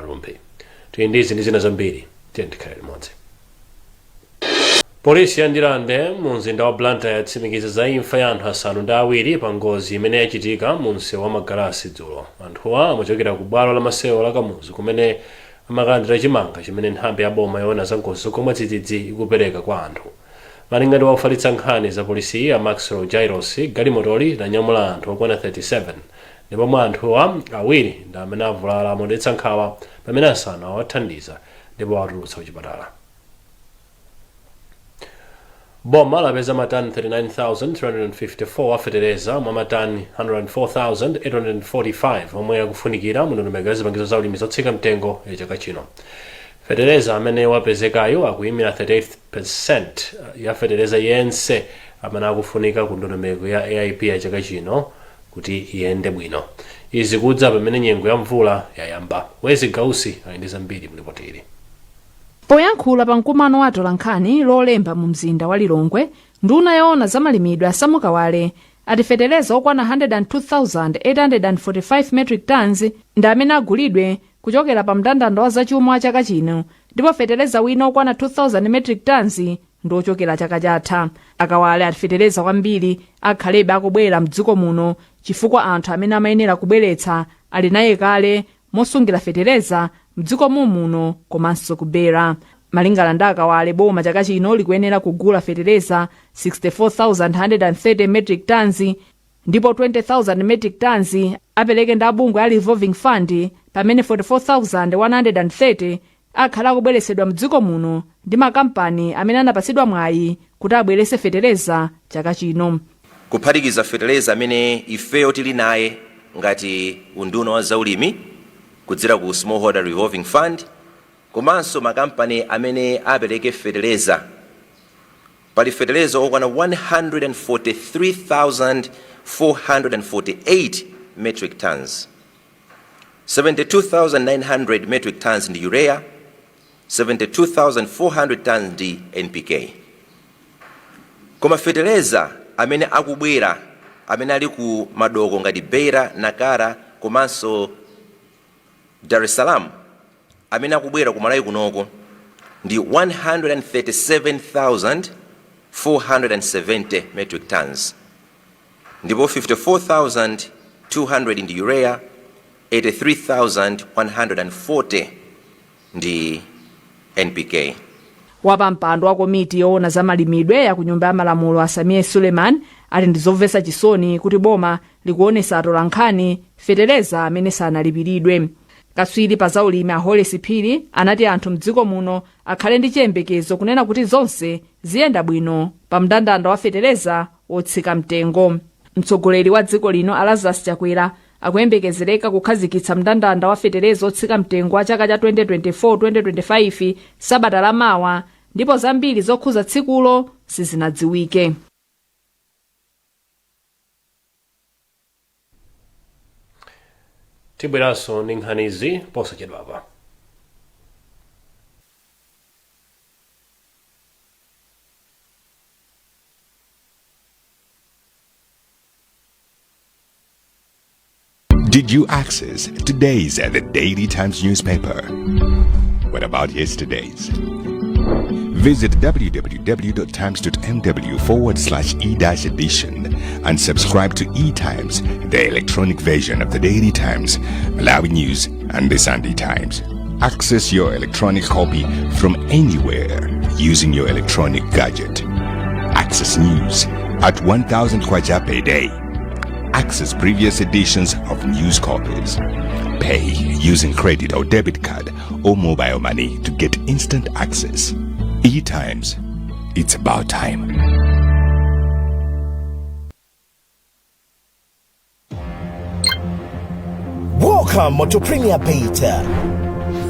Rumphi. Tili ndi izi ndi zina zambiri, tiye tikhale limodzi. Polisi ya Ndirande mu mzinda wa Blantyre yatsimikiza za imfa ya anthu 7 pa ngozi imene yachitika mu msewu wa Magalasi dzulo. Anthuwa amachokera ku bwalo la masewero la Kamuzu kumene amakalandira chimanga chimene nthambi ya boma yoona za ngozi zogwa mwadzidzidzi ikupereka kwa anthu. Malinga ndi wofalitsa nkhani za polisiyi a Maxwell Jailos, galimotoli linanyamula anthu okwana 37 ndipo mwa anthuwa, awiri ndi amene avulala modetsa nkhawa pamene asanu awathandiza ndipo awatulutsa kuchipatala. Boma lapeza matani 39,354 a fetereza mwa matani 104,845 omwe akufunikira mu ndondomeko ya zipangizo za ulimi zotsika mtengo ya chaka chino. Fetereza amene wapezekayu akuyimira 38% ya fetereza yense amene akufunika ku ndondomeko ya AIP ya chaka chino kuti iyende bwino. Izi kudza pamene nyengo ya mvula yayamba. Wezi Gausi ali ndi zambiri mu lipoti ili. Poyankhula pa mkumano wa atolankhani Lolemba mu mzinda wa Lilongwe, nduna yoona za malimidwe a Sam Kawale ati feteleza okwana 102,845 metric tons ndi amene agulidwe kuchokera pa mndandanda wa zachuma wa chaka chino ndipo feteleza wina okwana 2,000 metric tons ndi ochokera chaka chatha. A Kawale ati feteleza wambiri akhalebe akubwera mdziko muno chifukwa anthu amene amayenera kubweretsa ali naye kale mosungira fetereza mdziko momuno komanso ku Beira. Malingana ndi a Kawale, boma chaka chino likuyenera kugula fetereza 64,130 metric tons ndipo 20,000 metric tons apereke ndi a bungwe a revolving fund pamene 44,130 akhala akubweretsedwa mdziko muno ndi makampani amene anapatsidwa mwayi kuti abweretse fetereza chaka chino. Kuphatikiza fetereza amene ifeyo tili naye ngati unduna wa zaulimi kudzera ku Smallholder Revolving Fund komanso makampani amene apereke fetereza, pali fetereza okwana 143,448 metric tons, 72,900 metric tons ndi urea, 72,400 tons ndi NPK. Koma fetereza amene akubwera amene ali ku madoko ngati Beira, Nacala komanso Dar es Salaam amene akubwera ku Malawi kunoko ndi 137,470 metric tons ndipo 54,200 ndi urea, 83,140 ndi NPK. Wapampando wa komiti yoona za malimidwe ya ku nyumba ya malamulo a Sameer Suleman ati ndi zomvetsa chisoni kuti boma likuonetsa atolankhani fetereza amene sanalipiridwe. Katswiri pa zaulimi a Horace Phiri anati anthu mdziko muno akhale ndi chiyembekezo kunena kuti zonse ziyenda bwino pa mndandanda wa fetereza wotsika mtengo. Mtsogoleri wa dziko lino a Lazarus Chakwera akuyembekezereka kukhazikitsa mndandanda wa fetereza otsika mtengo wa chaka cha 2024-2025 sabata la mawa ndipo zambiri zokhuza tsikulo sizinadziwike. Tibweranso ndi nkhanizi posachedwapa. Did you access today's The Daily Times newspaper? What about yesterday's? Visit www.times.mw forward slash e dash edition and subscribe to e-Times, the electronic version of the Daily Times, Malawi News, and the Sunday Times. Access your electronic copy from anywhere using your electronic gadget. Access news at 1,000 kwacha per day. Access previous editions of news copies. Pay using credit or debit card or mobile money to get instant access. E-Times. It's about time. Welcome to Premier Bet.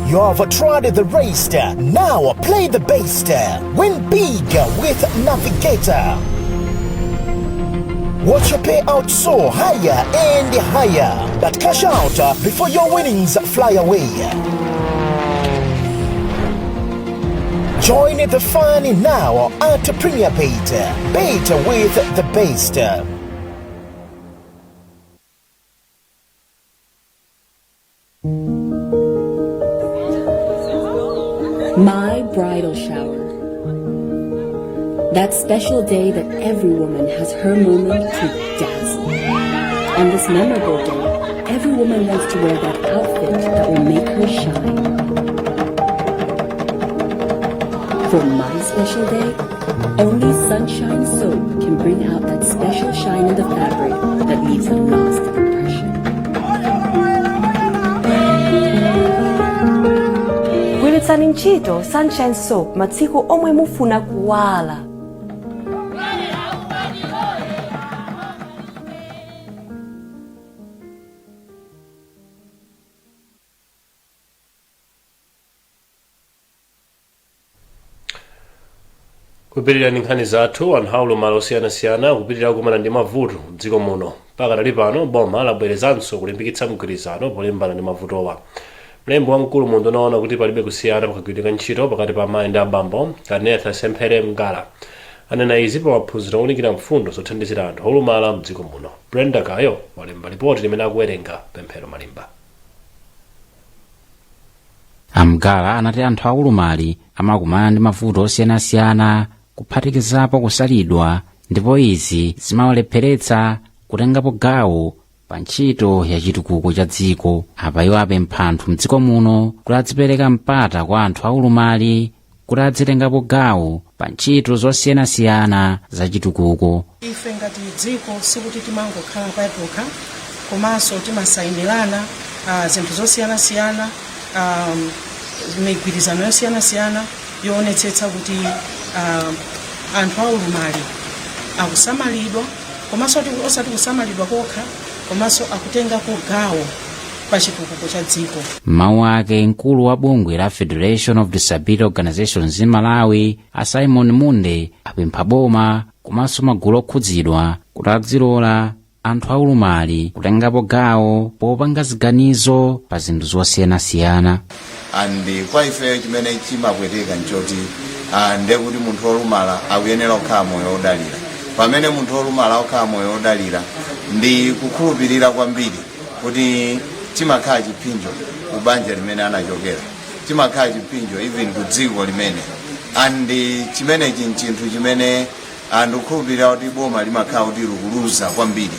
You have tried the rest. Now play the best. Win big with Navigator. Watch your payout soar higher and higher. But cash out before your winnings fly away. Join the fun now at Premier Bet. Bet with the best. My bridal shower. That special day that every woman has her moment to dazzle. On this memorable day, every woman wants to wear that outfit that will make her shine. For my special day, only Sunshine Soap can bring out that special shine in the fabric that leaves a lasting impression. Gwiritsani ntchito Sunshine Soap masiku omwe mufuna kuwala. Kupitirira ndi nkhani zathu, anthu aulumali osiyanasiyana akupitirira kukumana ndi mavuto mdziko muno. Pakadali pano boma labwerezanso kulimbikitsa mgwirizano polimbana ndi mavutowa. Mlembi wamkulu mu unduna oona kuti palibe kusiyana pakagwiridwe ka ntchito pakati pa amayi ndi abambo, Kanetha Semphere Mgala, anena izi pa maphunziro owunikira mfundo zothandizira anthu olumala mdziko muno. Brenda Kayo walemba lipoti limene akuwerenga Pemphero Malimba. A Mgala anati anthu aulumali amakumana ndi mavuto osiyanasiyana, kuphatikizapo kusalidwa, ndipo izi zimawalepheretsa kutengapo gawo pa ntchito ya chitukuko cha dziko. Apa iwo apempha anthu mdziko muno kuti adzipereka mpata kwa anthu aulumali kuti adzitengapo gawo pa ntchito zosiyanasiyana za chitukuko. Ife ngati dziko sikuti timangokhala patokha, komanso timasayinirana zinthu zosiyanasiyana, migwirizano yosiyanasiyana yoonetsetsa kuti anthu aulumali akusamalidwa, komanso osati kusamalidwa kokha, komanso akutengako gawo pa chitukuko cha dziko. Mawu ake, mkulu wa bungwe la Federation of Disability Organizations in Malawi, a Simon Munde, apempha boma komanso magulu okhudzidwa kuti adzilola anthu aulumali kutengapo gawo popanga ziganizo pa zinthu zosiyanasiyana. And kwa ife chimene chimapweteka nchoti ndiye kuti munthu wolumala akuyenera kukhala moyo wodalira. Pamene munthu wolumala akukhala moyo wodalira, ndi kukhulupirira kwambiri kuti chimakhala chipsinjo ku banja limene anachokera, chimakhala chipsinjo even ku dziko limene. And chimenechi nchinthu chimene ndikukhulupirira kuti boma limakhala kuti likuluza kwambiri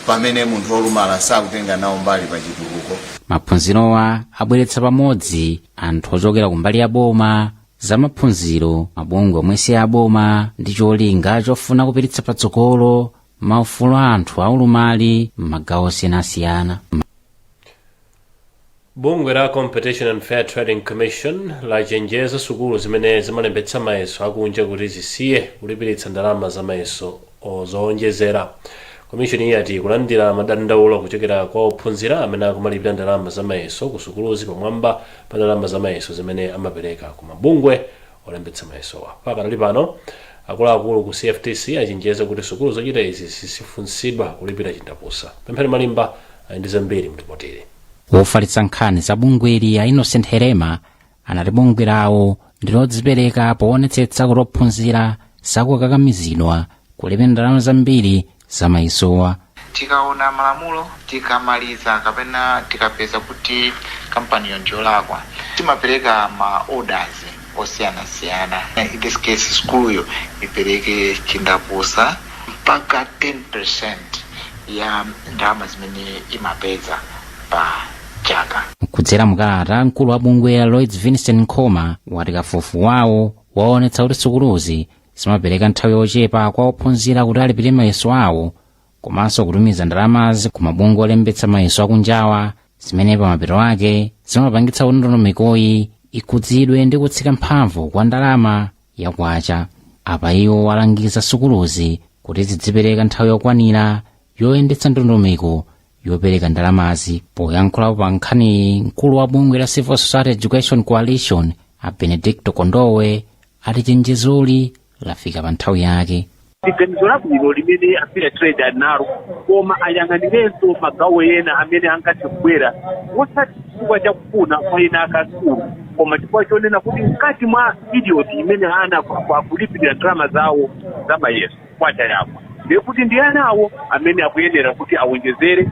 pamene munthu wolumala sakutenga nawo mbali pa chitukuko. Maphunzirowa abweretsa pamodzi anthu ochokera kumbali ya boma, zamaphunziro, mabungwe omwe si aboma, ndi cholinga chofuna kupititsa patsogolo maufulu a anthu aulumali m'magawo osiyanasiyana. Bungwe la Competition and Fair Trading Commission lachenjeza sukulu zimene zimalembetsa mayeso akunja kuti zisiye kulipiritsa ndalama za mayeso zowonjezera. Komishoni yati kulandira madandaulo kuchokera kwa ophunzira amene akumalipira ndalama za mayeso ku sukuluzi pamwamba pa ndalama za mayeso zimene amapereka ku mabungwe olembetsa mayesowa. Pakadali pano akuluakulu ku CFTC achenjeza kuti sukulu zochita izi zizifunsidwa kulipira chindapusa. Pemphero Malimba ali ndi zambiri mripotiri. Wofalitsa nkhani za bungweli a Innocent Herema anati bungwe lawo ndilodzipereka poonetsetsa kuti ophunzira sakukakamizidwa kulipira ndalama zambiri za mayesowa. Tikaona malamulo, tikamaliza kapena tikapeza kuti kampaniyo ndiyolakwa, timapereka ma orders osiyanasiyana. In this case, skuluyo ipereke chindapusa mpaka 10% ya ndalama zimene imapeza pa chaka. Kudzera mukalata, mkulu wa bungwe la Lloyds Vincent Nkhoma wati kafukufuku wawo waonetsa kuti sukuluzi zimapereka nthawi yochepa kwa ophunzira kuti alipire mayeso awo, komanso kutumiza ndalamazi ku mabungwe olembetsa mayeso akunjawa, zimene pamapeto ake zimapangitsa kuti ndondomekoyi ikhudzidwe ndi kutsika mphamvu kwa ndalama yakwacha. Apa iwo walangiza sukuluzi kuti zidzipereka nthawi yokwanira yoyendetsa ndondomeko yopereka ndalamazi. Poyankhulapo pa nkhaniyi, mkulu wa bungwe la Civil Society Education Coalition a Benedicto Kondowe ati chenjezoli lafika pa nthawi yake. Ndi ganizo labwino limene a Fair Trade ali nalo, koma ayang'anirenso magawo ena amene angathe kubwera, osati chifukwa chakufuna kwa ena akasukulu, koma chifukwa chonena kuti mkati mwa period imene ana akulipirira ndalama zawo za mayeso, kwacha yagwa. Ndiye kuti ndi anawo amene akuyenera kuti awonjezere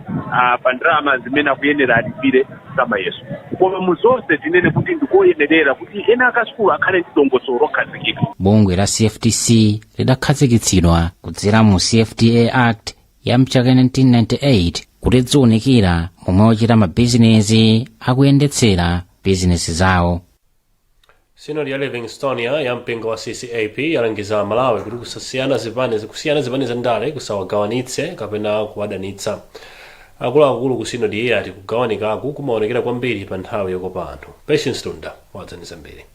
pa ndalama zimene akuyenera alipire za mayeso. Koma muzonse tinene kuti ndikoyenerera kuti ena akasukulu akhale ndi dongosolo lokhazikika. Bungwe la CFTC lidakhazikitsidwa kudzera mu CFTA Act ya mchaka 1998 kuti lidziwunikira momwe ochita mabizinesi akuyendetsera bizinesi zawo. Sinodi ya Livingstonia ya mpingo wa CCAP yalangiza Malawi kuti kusasiyana zipani, kusiyana zipani za ndale kusawagawanitse kapena kuwadanitsa. Akuluakulu ku sinodi iyi ati kugawanikaku kumaonekera kwambiri pa nthawi yokopa anthu. Patience Tunda wadzaniza mbiri.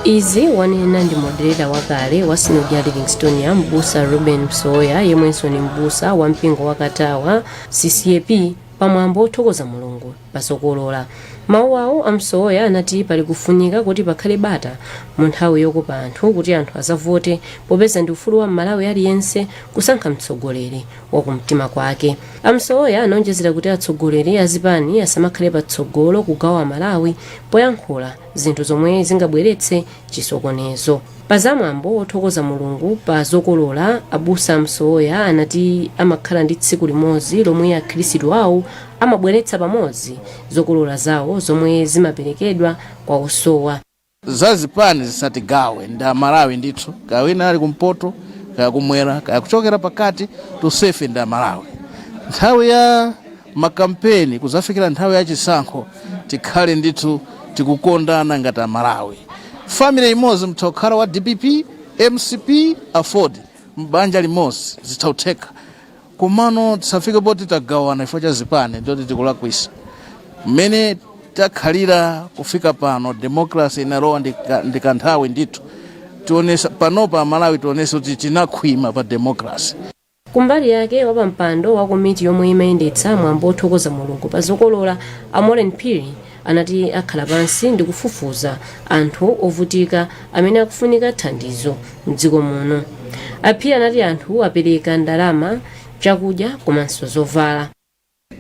Izi wanena ndi moderator wakale wa Sinodi ya Livingstonia, Mbusa Ruben Msoya, yemwenso ni mbusa wa mpingo wa Katawa CCAP, pamwambo othokoza Mulungu pazokolola. Mawu awo, a Msoya anati pali kufunika kuti pakhale bata mu nthawi yokopa anthu kuti anthu azavote, popeza ndi ufulu wa Mmalawi aliyense kusankha mtsogoleri wakumtima kwake. A Msoya anaonjezera kuti atsogoleri azipani asamakhale patsogolo kugawa Malawi poyankhula zinthu zomwe zingabweretse chisokonezo. Pa zamwambo othokoza Mulungu pa zokolola, Abusa Msoya anati amakhala ndi tsiku limodzi lomwe akhristu awo amabweretsa pamodzi zokolola zawo zomwe zimaperekedwa kwa osowa. Zazipani zisatigawe, ndi Amalawi ndithu, kaya wina ali kumpoto, kaya kumwera, kaya kuchokera pakati, tonsefe ndi Amalawi. Nthawi ya makampeni kuzafikira nthawi ya chisankho, tikhale ndithu tikukondana ngati Amalawi, family imodzi. Mutha kukhala wa DPP, MCP, AFORD mbanja limodzi, zitha kutheka. Komano tisafike poti tagawana chifukwa cha zipani, ndoti tikulakwisa. Mmene takhalira kufika pano, democracy inalowa ndikanthawi ndithu. Tionesa panopa Amalawi, tionese kuti tinakhwima pa democracy. Kumbali yake, wapampando wa komiti yomwe imayendetsa mwambo othokoza Mulungu pa zokolola, a Moren Phiri, anati akhala pansi ndi kufufuza anthu ovutika amene akufunika thandizo mdziko muno. A Phiri anati anthu apereka ndalama, chakudya komanso zovala.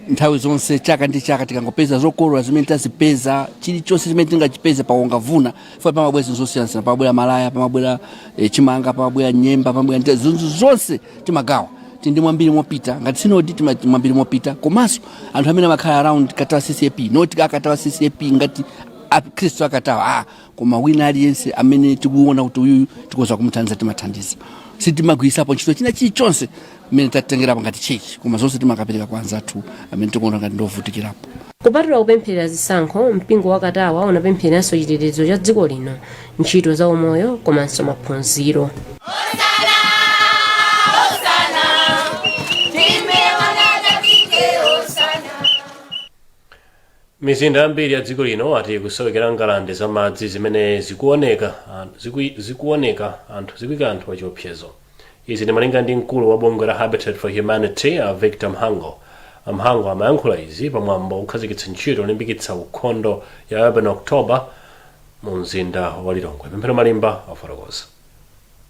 Nthawi zonse, chaka ndi chaka, tikangopeza zokolola zimene tazipeza, chilichonse chimene tingachipeze pakongavuna fa, pamabwera zinthu zosiyanasiyana, pamabwera malaya, pamabwera chimanga, pamabwera nyemba, pamabwera zinthu zonse timagawa. Tili ndi mwambiri mopita ngati sinodi, mwambiri mopita, komanso anthu amene amakhala around Katawa CCAP, not akatawa CCAP ngati akhristu akatawa, koma wina aliyense amene tikuona kuti uyuyu tikoza kumuthandiza, timathandiza. Sitimagwirisapo ntchito china chilichonse mmene tatengerapo ngati church, koma zonse timakapereka kwa anzathu amene tikuona ngati ndovutikirapo. Kupatula kupempherera zisankho, mpingo wa Katawa unapemphereranso chitetezo cha dziko lino, ntchito za umoyo komanso maphunziro. Mizinda yambiri ya dziko lino ati kusowekera ngalande za madzi zimene zikuoneka anthu zikuika anthu pachiopsezo. Izi ndi malinga ndi mkulu wa bungwe la Habitat for Humanity, a Victor Mhango. A Mhango amayankhula izi pamwambo wokhazikitsa ntchito yolimbikitsa ukhondo ya Urban October mu mzinda wa Lilongwe. Pemphero Malimba afotokoza.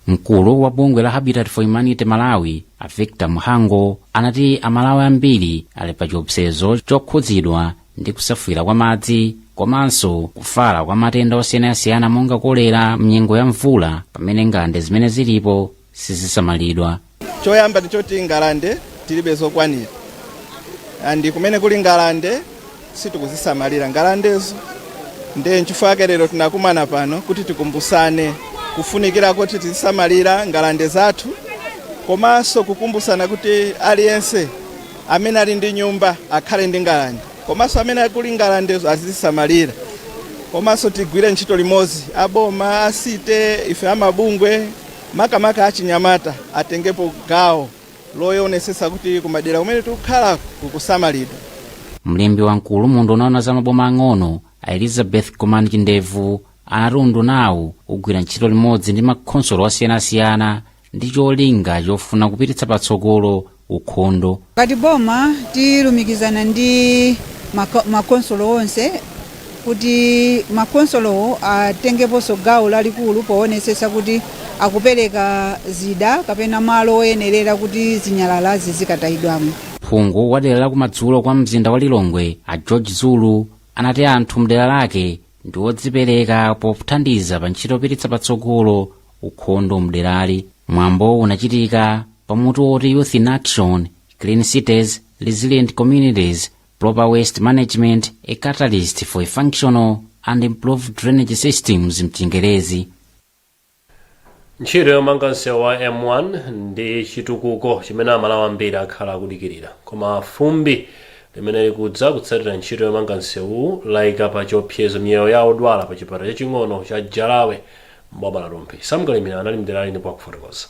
Mkulu wa bungwe la Habitat for Humanity Malawi, a Victor Mhango, anati Amalawi ambiri ali pa chiopsezo chokhudzidwa ndi kusefukira kwa madzi komanso kufala kwa matenda osiyanasiyana monga kolera mnyengo ya mvula, pamene ngalande zimene zilipo sizisamalidwa. Choyamba ndichoti ngalande tilibe zokwanira, and kumene kuli ngalande sitikuzisamalira ngalandezo. Ndiye nchifukwa chake lero tinakumana pano kuti tikumbusane kufunikira kuti tizisamalira ngalande zathu, komanso kukumbusana kuti aliyense amene ali ndi nyumba akhale ndi ngalande, komanso amene akuli ngalandezo azizisamalira, komanso tigwire ntchito limodzi, aboma, asite, ife amabungwe, makamaka achinyamata atengepo gawo loyonesesa kuti kumadera kumene tikukhala kukusamalidwa. Mlembi wamkulu mu unduna za maboma ang'ono, a Elizabeth Komani Chindevu, anati undunawu ugwira ntchito limodzi ndi makhonsolo osiyanasiyana ndi cholinga chofuna kupititsa patsogolo ukhondo. Ngati boma tilumikizana ndi makonsolo onse kuti makonsolowo atengeponso gawo lalikulu poonetsetsa kuti akupereka zida kapena malo oyenerera kuti zinyalala zizikatayidwamo. Phungu wa dera la kumadzulo kwa mzinda wa Lilongwe, a George Zulu, Anati anthu mdera lake ndi odzipereka pothandiza pa ntchito yopititsa patsogolo ukhondo mderali. Mwambo unachitika pamutu woti "Youth in Action: Clean Cities, Resilient Communities, Proper Waste Management, a Catalyst for a Functional and Improved Drainage Systems" mchingerezi. Ntchito yomanga msewu wa M1 ndi chitukuko chimene Amalawi ambiri akhala akudikirira, koma fumbi limene likudza kutsatira ntchito yomanga msewu layika pa chiopsezo miyoyo ya odwala pa chipatala chaching'ono cha Jalawe mboma la Rumphi. Samkalimira anali mderali ndipo akufotokoza.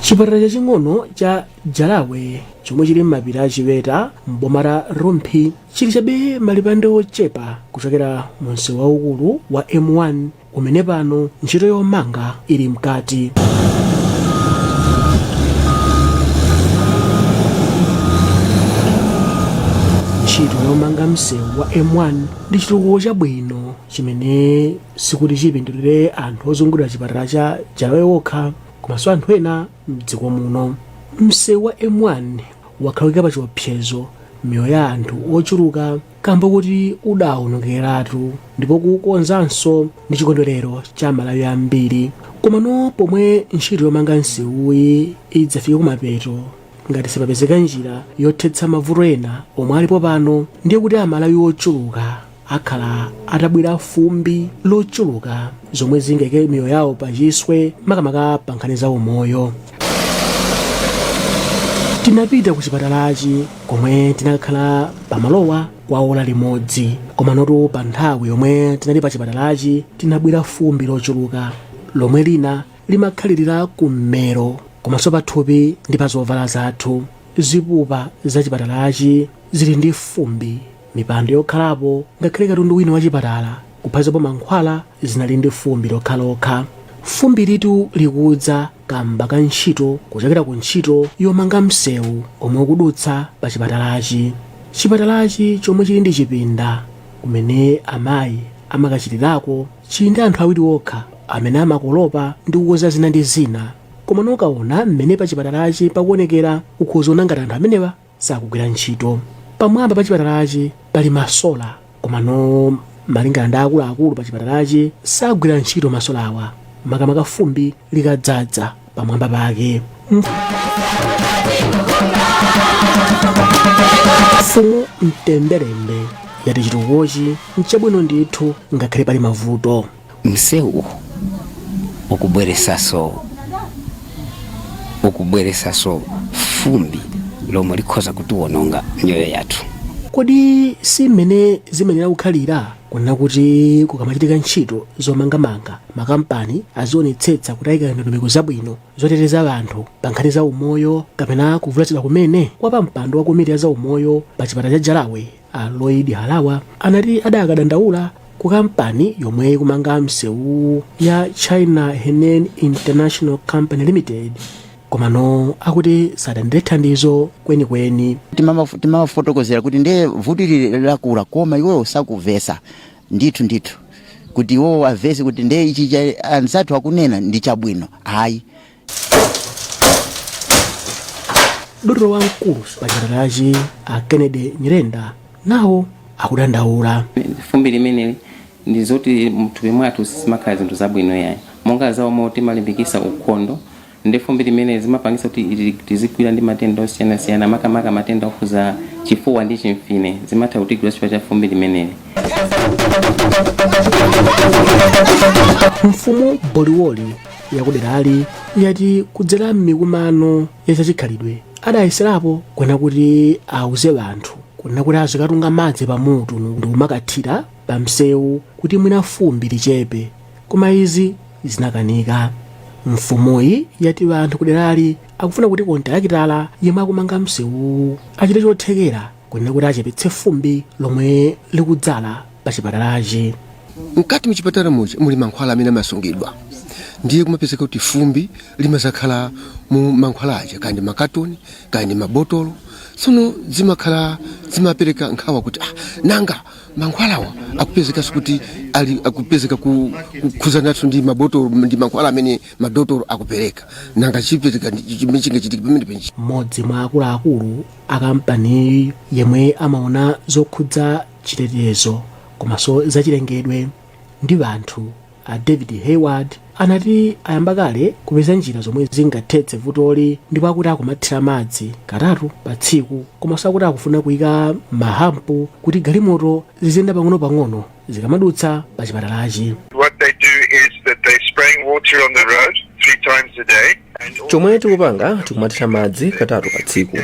Chipatala chaching'ono cha Jalawe chomwe chili m'mapiri a Chiweta m'boma la Rumphi chili chabe malipande ochepa kuchokera mu msewu waukulu wa M1 umene pano ntchito yomanga ili mkati. Ntchito yomanga msewu wa M1 ndi chitukuko chabwino chimene sikuti chipindulire anthu ozungulira chipatala cha Jalawe okha, komanso anthu ena mdziko muno. Msewu wa M1 wakhala ukuika pa chiopsezo miyoyo ya anthu ochuluka kamba kuti udawonongekeratu, ndipo kuukonzanso ndi chikondwerero cha Amalawi ambiri. Komano pomwe ntchito yomanga msewuyi idzafike kumapeto, ngati sipapezeka njira yothetsa mavuto ena omwe alipo pano, ndiye kuti Amalawi ochuluka akhala atabwira fumbi lochuluka zomwe zingaike miyoyo yawo pa chiswe, makamaka pa nkhani za umoyo. Tinapita ku chipatalachi komwe tinakhala pamalowa kwa ola limodzi, komanotu pa nthawi yomwe tinali pa chipatalachi tinabwira fumbi lochuluka lomwe lina limakhalirira kummero komanso pathupi ndi pa zovala zathu. Zipupa za chipatalachi zili ndi fumbi, mipando yokhalapo ngakhale katundu wina wa chipatala kuphatikizapo mankhwala zinali ndi fumbi lokhalokha. Fumbi litu likudza kamba ka ntchito kuchokera ku ntchito yomanga msewu omwe ukudutsa pa chipatalachi. Chipatalachi chomwe chili ndi chipinda kumene amayi amakachitirako chili ndi anthu awiri okha amene amakolopa ndi kukonza zina ndi zina, koma ukaona mmene pa chipatalachi pakuonekera ukhoza kuona ngati anthu amenewa sakugwira ntchito. Pamwamba pa chipatalachi pali masola, komano malingana ndi akuluakulu pa chipatalachi sagwira ntchito masolawa, makamaka fumbi likadzadza pamwamba pake. Mfumu Mtembelembe yati chitukukochi nchabwino ndithu ngakhale pali mavuto. Msewu ukubweresaso fumbi lomwe likhoza kutiwononga miyoyo yathu. Kodi si mmene zimayenera kukhalira, kunena kuti kukamachitika ntchito zomangamanga makampani azionetsetsa kuti ayika ndondomeko zabwino zoteteza anthu pa nkhani za umoyo kapena kuvulazidwa kumene? Wapampando wa komiti ya za umoyo pa chipatala cha Jalawe a Lloyd Halawa anati adakadandaula ku kampani yomwe ikumanga msewu ya China Henan International Company Limited, komano akuti sadalandire thandizo kwenikweni. Timawafotokozera kuti ndiye vuto ili lakula, koma iwowo sakuvesa ndithu ndithu kuti iwowo avese kuti ndiye ichi cha anzathu akunena ndi chabwino, ayi. Dotolo wamkulu pa chipatalachi a Kennedy Nyirenda nawo akudandaula. Fumbi limeneli ndi zoti mthupi mwathu sizimakhala zinthu zabwino yayi. Monga zaumoyo timalimbikisa ukhondo, ndi fumbi limene zimapangisa kuti tizigwira ndi matenda osiyanasiyana, makamaka matenda okhuza chifuwa ndi chimfine zimatha kutigwira chifukwa cha fumbi limeneli. Mfumu Boliwoli yakuderali yati kudzera m'mikumano ya zachikhalidwe adayeserapo kunena kuti auze anthu kunena kuti azikatunga madzi pamutu ndi kumakathira pa msewu kuti mwina fumbi lichepe, koma izi zinakanika. Mfumuyi yati anthu kuderali akufuna kuti kontalakitala yemwe akumanga msewuwu achite chothekera kunena kuti achepetse fumbi lomwe likudzala pa chipatalachi. Mkati muchipatala muja muli mankhwala amene amasungidwa, ndiye kumapezeka kuti fumbi limazakhala mu mankhwala aja, kaya ndi makatoni kaya ndi mabotolo. Tsono zimakhala zimapereka nkhawa kuti nanga mankhwalawa akupezekanso kuti ali akupezeka kukhuzananso ndi mabotolo ndi mankhwala amene madotolo akupereka, nanga chipereka chimene chingachitike pamene penji. Mmodzi mwa akuluakulu a kampaniyi yemwe amaona zokhudza chitetezo Komanso zachilengedwe ndi anthu a David Hayward anati ayamba kale kupeza njira zomwe zingathetse vutoli, ndipo akuti akumathira madzi katatu pa tsiku, komanso akuti akufuna kuyika mahampu kuti galimoto ziziyenda pang'ono-pang'ono zikamadutsa pa chipatalachi. What they do is that they're spraying water on the road three times a day. Chomwe tikupanga, tikumathira madzi katatu pa tsiku.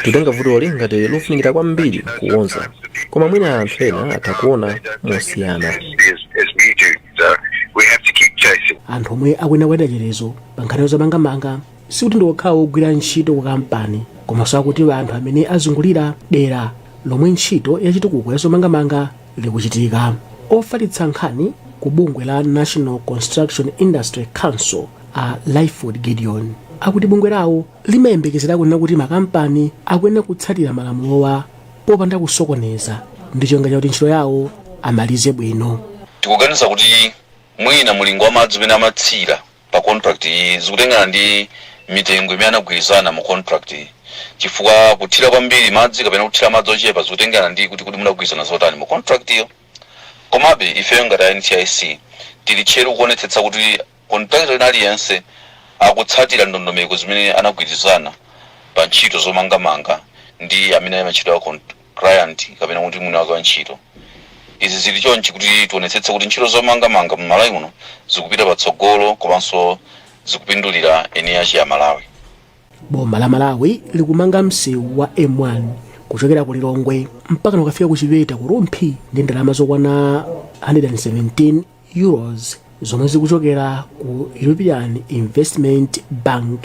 Tikutenga vutoli ngati lofunikira kwambiri kukonza, koma mwina anthu ena atha kuona mosiyana. As we do. So we have to keep chasing. Anthu omwe akuyenera kuyenda chetezo pa nkhani zomangamanga sikuti ndi okhawo ogwira ntchito ku kampani, komanso akuti anthu amene azungulira dera lomwe ntchito yachitukuko ya zomangamanga likuchitika. Ofalitsa nkhani ku bungwe la National Construction Industry Council a Lyford Gideon akuti bungwe lawo limayembekezera kunena kuti makampani akuyenera kutsatira malamulowa popanda kusokoneza ndi cholinga chakuti ntchito yawo amalize bwino. Tikuganiza kuti mwina mulingo wa madzi umene amatsira pa contract iyi zikutengana ndi mitengo imene anagwirizana mu contract iyi, chifukwa kuthira kwambiri madzi kapena kuthira madzi ochepa zikutengana ndi kuti munagwirizana zotani mu contract iyo. Komabe ifeyo ngati NCIC tili tcheru kuonetsetsa kuti contractor ina aliyense akutsatira ndondomeko zimene anagwirizana pa ntchito zomangamanga ndi amene ali ntchito ya client kapena kuti mwini wake wa ntchito. Izi zili chonchi kuti tionetsetse kuti ntchito zomangamanga mu Malawi muno zikupita patsogolo komanso zikupindulira eni ache a Malawi. Boma la Malawi likumanga msewu wa M1 kuchokera ku Lilongwe mpaka kukafika ku Chipeta ku Rumphi ndi ndalama zokwana €117 zomwe zikuchokera ku European Investment Bank.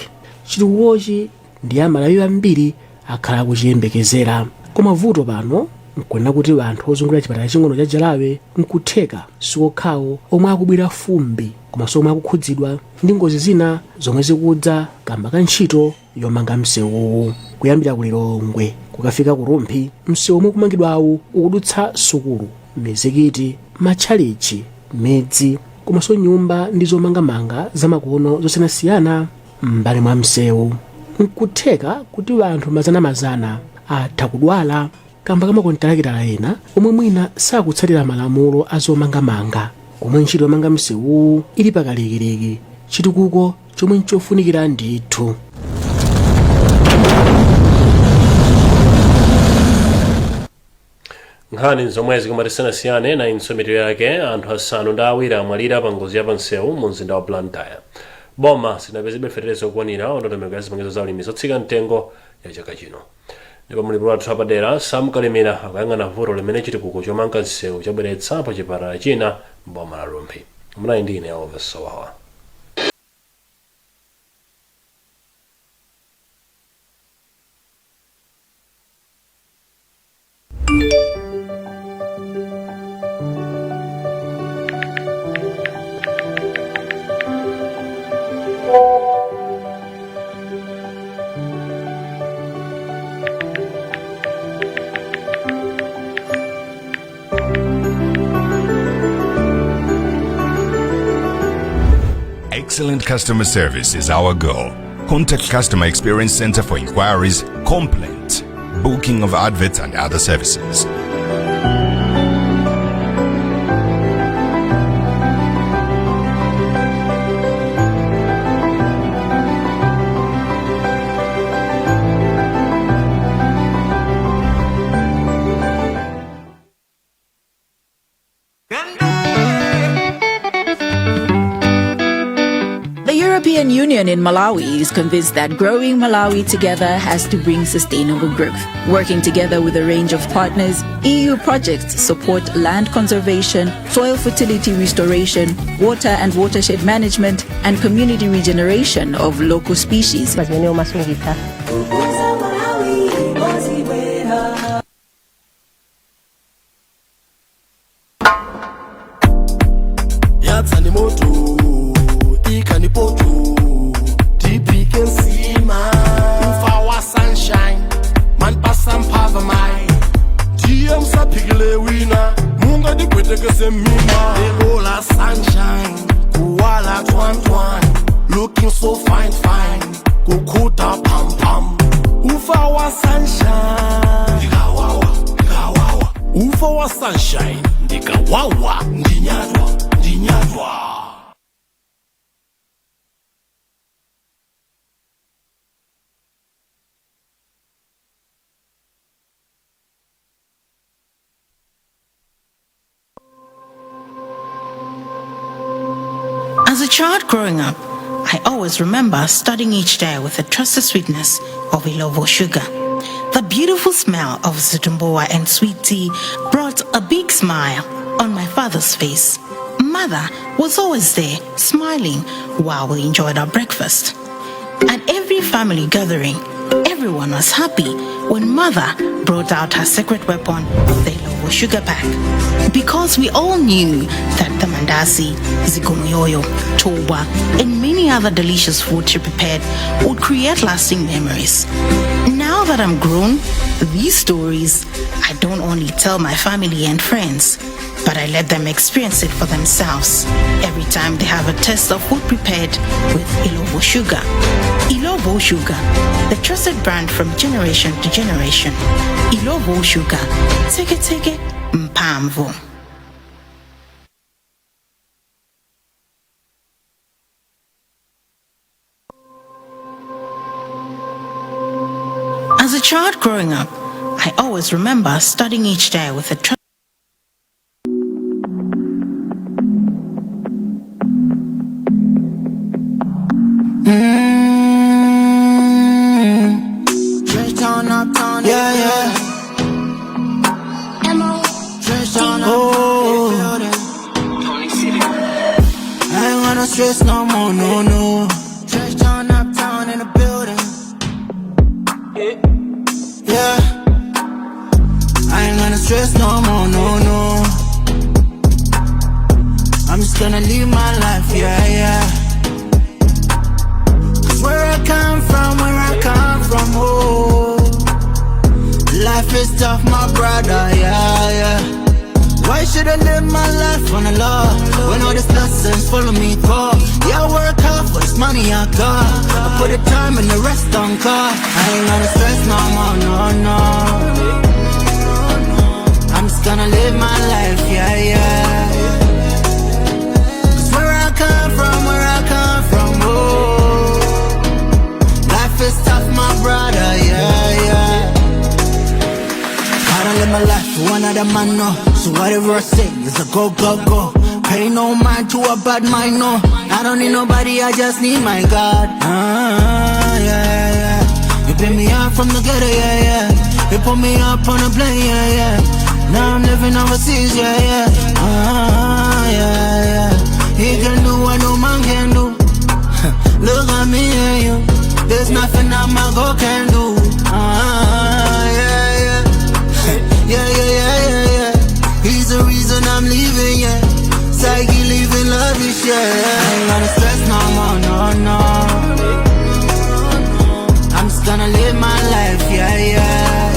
Chitukukochi ndi Amalawi ambiri akhala akuchiyembekezera, koma vuto pano nkunena kuti anthu ozungulira chipatala ching'ono cha Jalawe nkutheka siokhawo omwe akubwira fumbi, komanso omwe akukhudzidwa ndi ngozi zina zomwe zikudza kamba ka ntchito yomanga msewuwu. Kuyambira ku Lilongwe kukafika ku Rumphi, msewu omwe kumangidwawu ukudutsa sukulu, mizikiti, matchalichi, midzi komanso nyumba ndi zomangamanga zamakono zosiyanasiyana m'mbali mwa msewu. Nkutheka kuti anthu mazanamazana atha kudwala kamba ka makontalakitala ena omwe mwina sakutsatira malamulo a zomangamanga komwe ntchito yomanga msewuwu ili pakalikiliki, chitukuko chomwe nchofunikira ndithu. Nkhani zomwe zikumatisanasiyane na mitu yake: anthu 7 amwalira pa ngozi ya pansewu mu mzinda wa Blantyre. Boma silinapezebe fetereza okwanira ndondomeko ya zipangizo za ulimi zotsika mtengo ya chaka chino. Ndipo mulipoti wathu wapadera Sam Kalimira akuyang'ana vuto limene chitukuko chomanga msewu chabweretsa pa chipatala china m'boma la Rumphi. Munali ndi ine Elvis Sowawa. Excellent customer service is our goal. Contact Customer Experience Center for inquiries, complaints, booking of adverts and other services. The European Union in Malawi is convinced that growing Malawi together has to bring sustainable growth. Working together with a range of partners, EU projects support land conservation, soil fertility restoration, water and watershed management, and community regeneration of local species. Zimene umasungitsa. Yatsani moto, ikani poto, tiphike nsima. Ufa wa Sunshine manipasa mphava mai, ndiye musaphikile wina, mungadigwetekese mima. Lelo la Sunshine kuwala twantwan, looking so fine fine, kukhuta pam pam. Ufa wa Sunshine ndikawawa, ndikawawa. Ufa wa Sunshine ndikawawa. Wawa ndinyatwa, ndinyatwa. As a child growing up, I always remember starting each day with the trusted sweetness of Illovo sugar. The beautiful smell of zitumbuwa and sweet tea brought a big smile on my father's face. Mother was always there, smiling while we enjoyed our breakfast. At every family gathering, everyone was happy when mother brought out her secret weapon, the Illovo sugar pack. Because we all knew that the mandasi, zikomoyoyo, toba, and many other delicious food she prepared would create lasting memories. Now that I'm grown, these stories I don't only tell my family and friends, but I let them experience it for themselves every time they have a taste of food prepared with Illovo sugar. Illovo Sugar, the trusted brand from generation to generation. Illovo Sugar, teke teke mpamvu. As a child growing up, I always remember starting each day with a Trench town, uptown, yeah, yeah. Trench town, oh. I ain't wanna stress no more, no, no. Trench town, uptown in the building. Yeah. I ain't gonna stress no more, no, no. I'm just gonna live my life, yeah, yeah. 'Cause where I come from, where I come from, oh. Life is tough, my brother, yeah, yeah. Why should I live my life on the law when all these blessings follow me, go? Yeah, I work hard for this money I got. I put the time and the rest on car. I ain't gonna stress no more, no, no. I'm just gonna live my life, yeah, yeah. 'Cause where I come from, where I come from, oh. Life is tough, my brother, yeah, yeah. I don't live my life for one other man, no. So whatever I say is a go, go, go. Pay no mind to a bad mind, no. I don't need nobody, I just need my God. Ah, yeah, yeah. You pick me up from the gutter, yeah, yeah. You put me up on a plane, yeah, yeah. Now I'm living overseas, yeah, yeah. Ah, yeah, yeah. He can do what no man can do. Look at me and you. There's nothing that my God can do. Ah, yeah, yeah. Yeah, yeah, yeah, yeah, yeah. He's the reason I'm leaving, yeah. Psyche leaving love is, yeah. I ain't gonna stress no more, no, no. I'm just gonna live my life, yeah, yeah.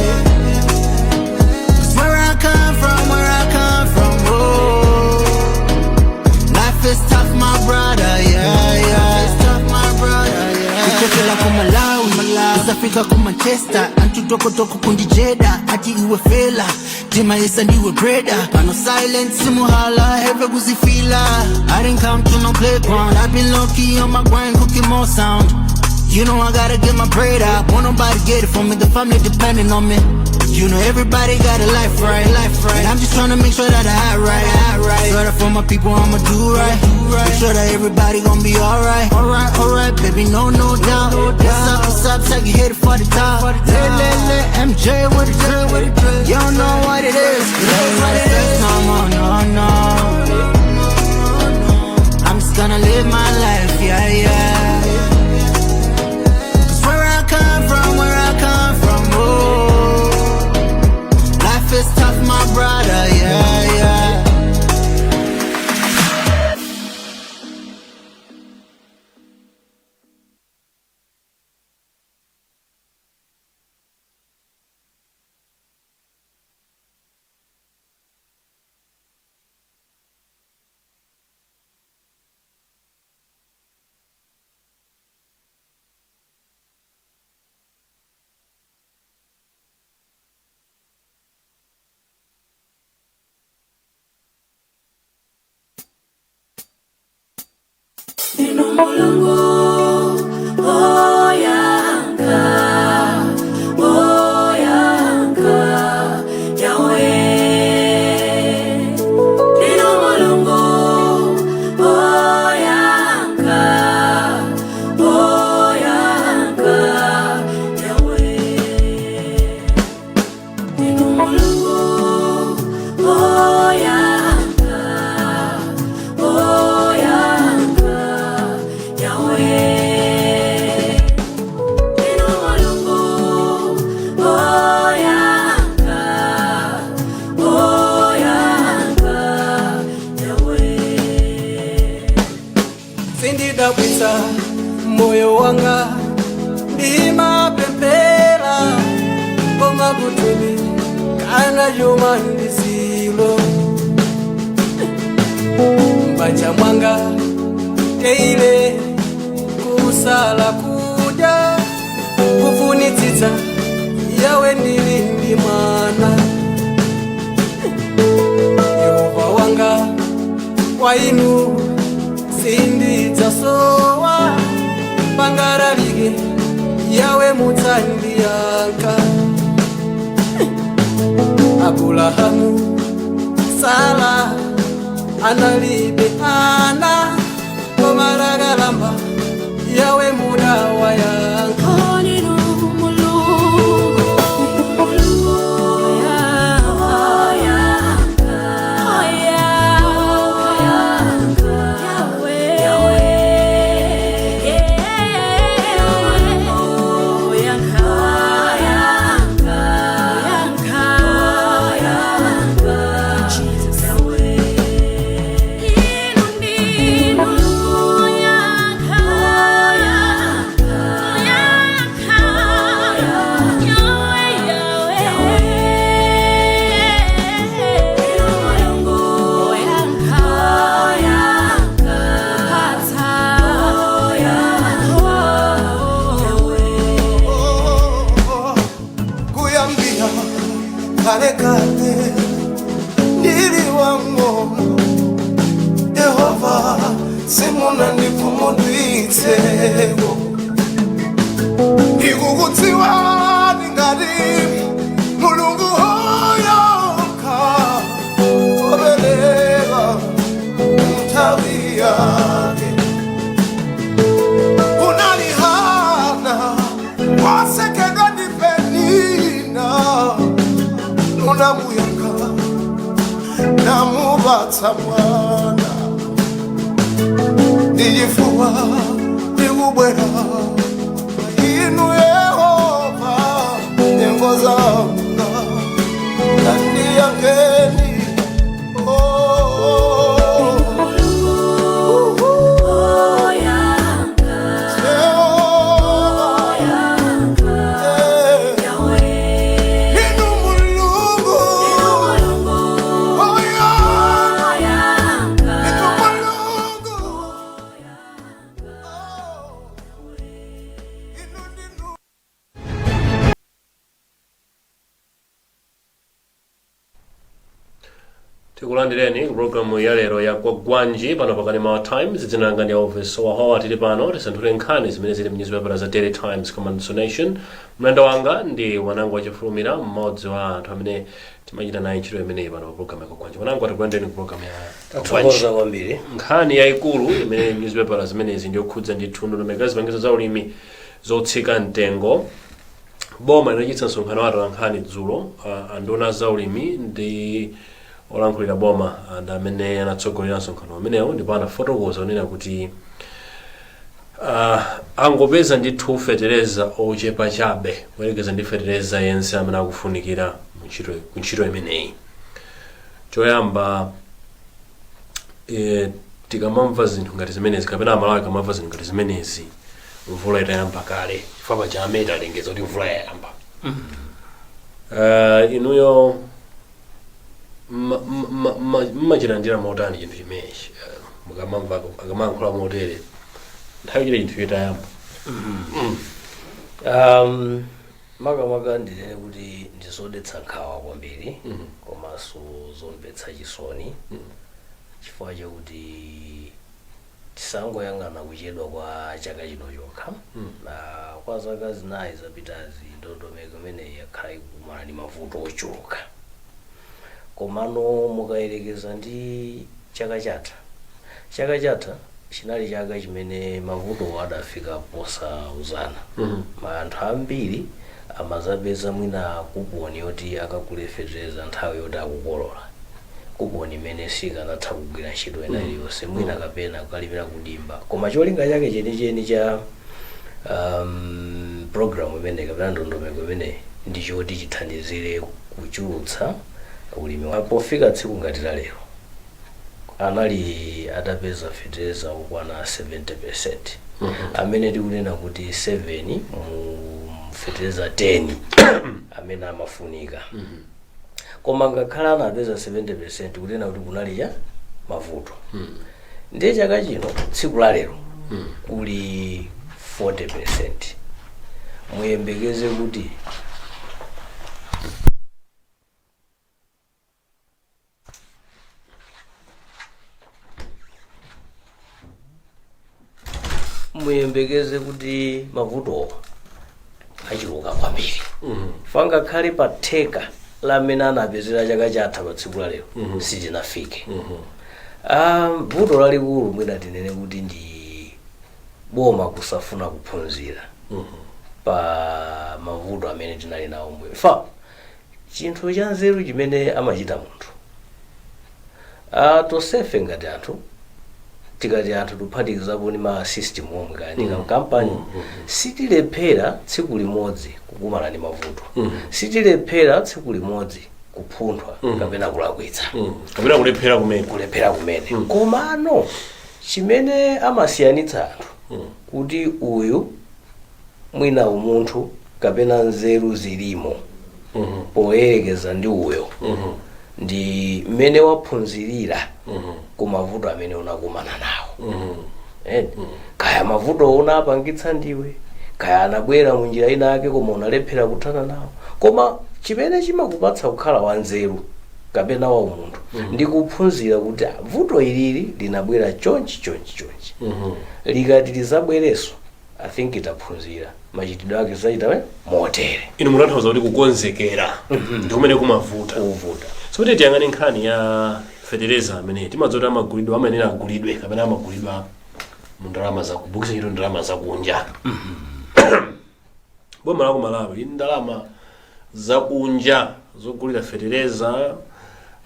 'Cause where I come from, where I come from, oh. Life is tough, my brother, yeah, yeah. It's tough, my brother, yeah. Kuchokela ku Malawi, South Africa ku Manchester, antutokotoko kundijeda, ati iwe fela, timaisa ndiwe breda. Pano silent simuhala, heve kuzifila. I didn't come to no playground, I've been low key on my grind, cooking more sound. You know I gotta get my bread up, won't nobody get it for me, the family depending on me. You know everybody got a life right, life right. And I'm just tryna make sure that I act right, act right. So that for my people I'ma do right. Make sure that everybody gon' be alright, alright, alright, baby, no, no doubt. What's up, take a hit for the top. Le, le, le, MJ with a drip, with a drip. You don't know what it is, it is what it is. No more, no, no. I'm just gonna live my life, yeah, yeah. 'Cause where I come from, where I come from, oh. Life is tough, my brother, yeah, yeah. Mulungu oyanka, oyanka, Yahweh. Ndinu Mulungu oyanka, oyanka, Yahweh. Ndinu Mulungu oyanka, oyanka, Yahweh. Ndinu Mulungu oyanka, oyanka, Yahweh. Sindidabwisa moyo wanga, ndimapemphera koma kutini kana chuma ndisilo mbanja mwanga teile kusala kudya kufunitsitsa yawe ndili ndi mwana. Yehova wanga, kwa inu sindidzasowa, pangaralike yawe mutsandiyanka. Abulahamu, Sara analibe ana, koma atakalamba yawe mudawayanka. Ndinu Mulungu oyanka, oyanka, Yahweh. Oyanka, oyanka, oyanka, Yahweh. Ndinu oyanka, oyanka, Kuyambira kale kale ndili wang'ono, Yehova, simunandikhumudwitseko. Ndikukudziwani ngati Mulungu woyankha, opereka nthawi yake. Kunali Hana wasekedwa ndi Penina, munamuyankha namupatsa mwana. Ndichifuwa ndikubwera inu Yehova, nyengo zanga tandiyankheni. Oh, Inu Mulungu, oyanka, inu Mulungu. Tikulandireni ku programu ya lero ya Kwagwanji pano pa kanema wa Times. Dzina langa ndi Elvis Wahowa. Tili pano tisanthule nkhani zimene zili mnyuzipepala za Daily Times komanso Nation. Mlendo wanga ndi Wanango Wachifulumira, mmodzi wa anthu amene timachita naye ntchito imeneyi pano pa programu ya Kwagwanji. Wanango, tikulandireni ku programu ya Tathokoza kwambiri. Nkhani yayikulu imene nyuzipepala zimenezi ndiyokhudza ndithu ndondomeko ya zipangizo za ulimi zotsika mtengo. Boma linachititsa msonkhano wa atolankhani dzulo. Anduna za ulimi ndi olankhulira boma ndi amene anatsogolera msonkhano umenewu, ndipo anafotokoza kunena kuti angopeza ndithu fetereza ochepa chabe kuyerekeza ndi fetereza yense amene akufunikira ku ntchito imeneyi. Choyamba, tikamamva zinthu ngati zimenezi, kapena Amalawi akamamva zinthu ngati zimenezi mvula itayamba kale, chifukwa paja amene alengeza kuti mvula yayamba, inuyo mmachilandira motani chinthu chimenechi? Mukamamva akamayankhula motere nthawi chile chinthu chitayamba? Makamaka ndinene kuti ndizodetsa nkhawa kwambiri komanso zomvetsa chisoni, chifukwa chakuti Tisangoyang'ana kuchedwa kwa chaka chino chokha. Na kwa zaka 4 zapitazi ndondomeko imeneyi yakhala ikukumana ndi mavuto ochuluka, komano mukayerekeza ndi chaka chatha, chaka chatha chinali chaka chimene mavuto adafika posauzana. Anthu ambiri amazapeza mwina kuponi yoti akagule fetereza nthawi yoti akukolola, kuponi imene sikanatha kugwira ntchito ina iliyonse, mwina kapena kukalimira kudimba. Koma cholinga chake chenicheni cha program imene kapena ndondomeko imene ndi choti chithandizire kuchulutsa ulimi. Pofika tsiku ngati la lero anali atapeza fetereza okwana 70%, amene tikunena kuti 7 mu fetereza 10 amene amafunika. Koma ngakhale anapeza 70%, kunena kuti kunali cha mavuto. Ndiye chaka chino tsiku la lero kuli 40%. Muyembekeze kuti mavutowo achuluka kwambiri. Fangakhale pa theka la mmene anapezera chaka chatha pa tsiku la lero, sitinafike. Vuto lalikulu mwina tinene kuti ndi boma kusafuna kuphunzira pa mavuto amene tinali nawo mbuyo. Fa chinthu cha nzeru chimene amachita munthu, tonsefe ngati anthu, tikati anthu tuphatikizapo ndi ma system omwe kaya ndi kampani, sitilephera tsiku limodzi kukumana ndi mavuto, sitilephera tsiku limodzi kuphunthwa kapena kulakwitsa, kapena kulephera kumene. Kulephera kumene. Komano chimene amasiyanitsa anthu kuti uyu mwina umunthu kapena nzeru zilimo poyerekeza ndi uyo, ndi mmene waphunzirira ku mavuto amene unakumana nawo. Kaya mavuto unapangitsa ndiwe, kaya anabwera munjira ina yake koma unalephera kuthana nawo, koma chimene chimakupatsa kukhala wanzeru kapena wa umunthu ndi kuphunzira kuti vuto ilili linabwera chonchi chonchi chonchi, likati lizabwerenso I think itaphunzira machitidwe ake zachita motere. Inu mutanthauza kuti kukonzekera ndi kumene kumavuta. Kuvuta. So kuti tiyang'ane nkhani ya fetereza amene timadziwa kuti amagulidwa, amayenera agulidwe kapena amagulidwa mu ndalama za kubukisa ntchito ndalama zakunja. Boma la ku Malawi lili ndalama zakunja zogulira fetereza,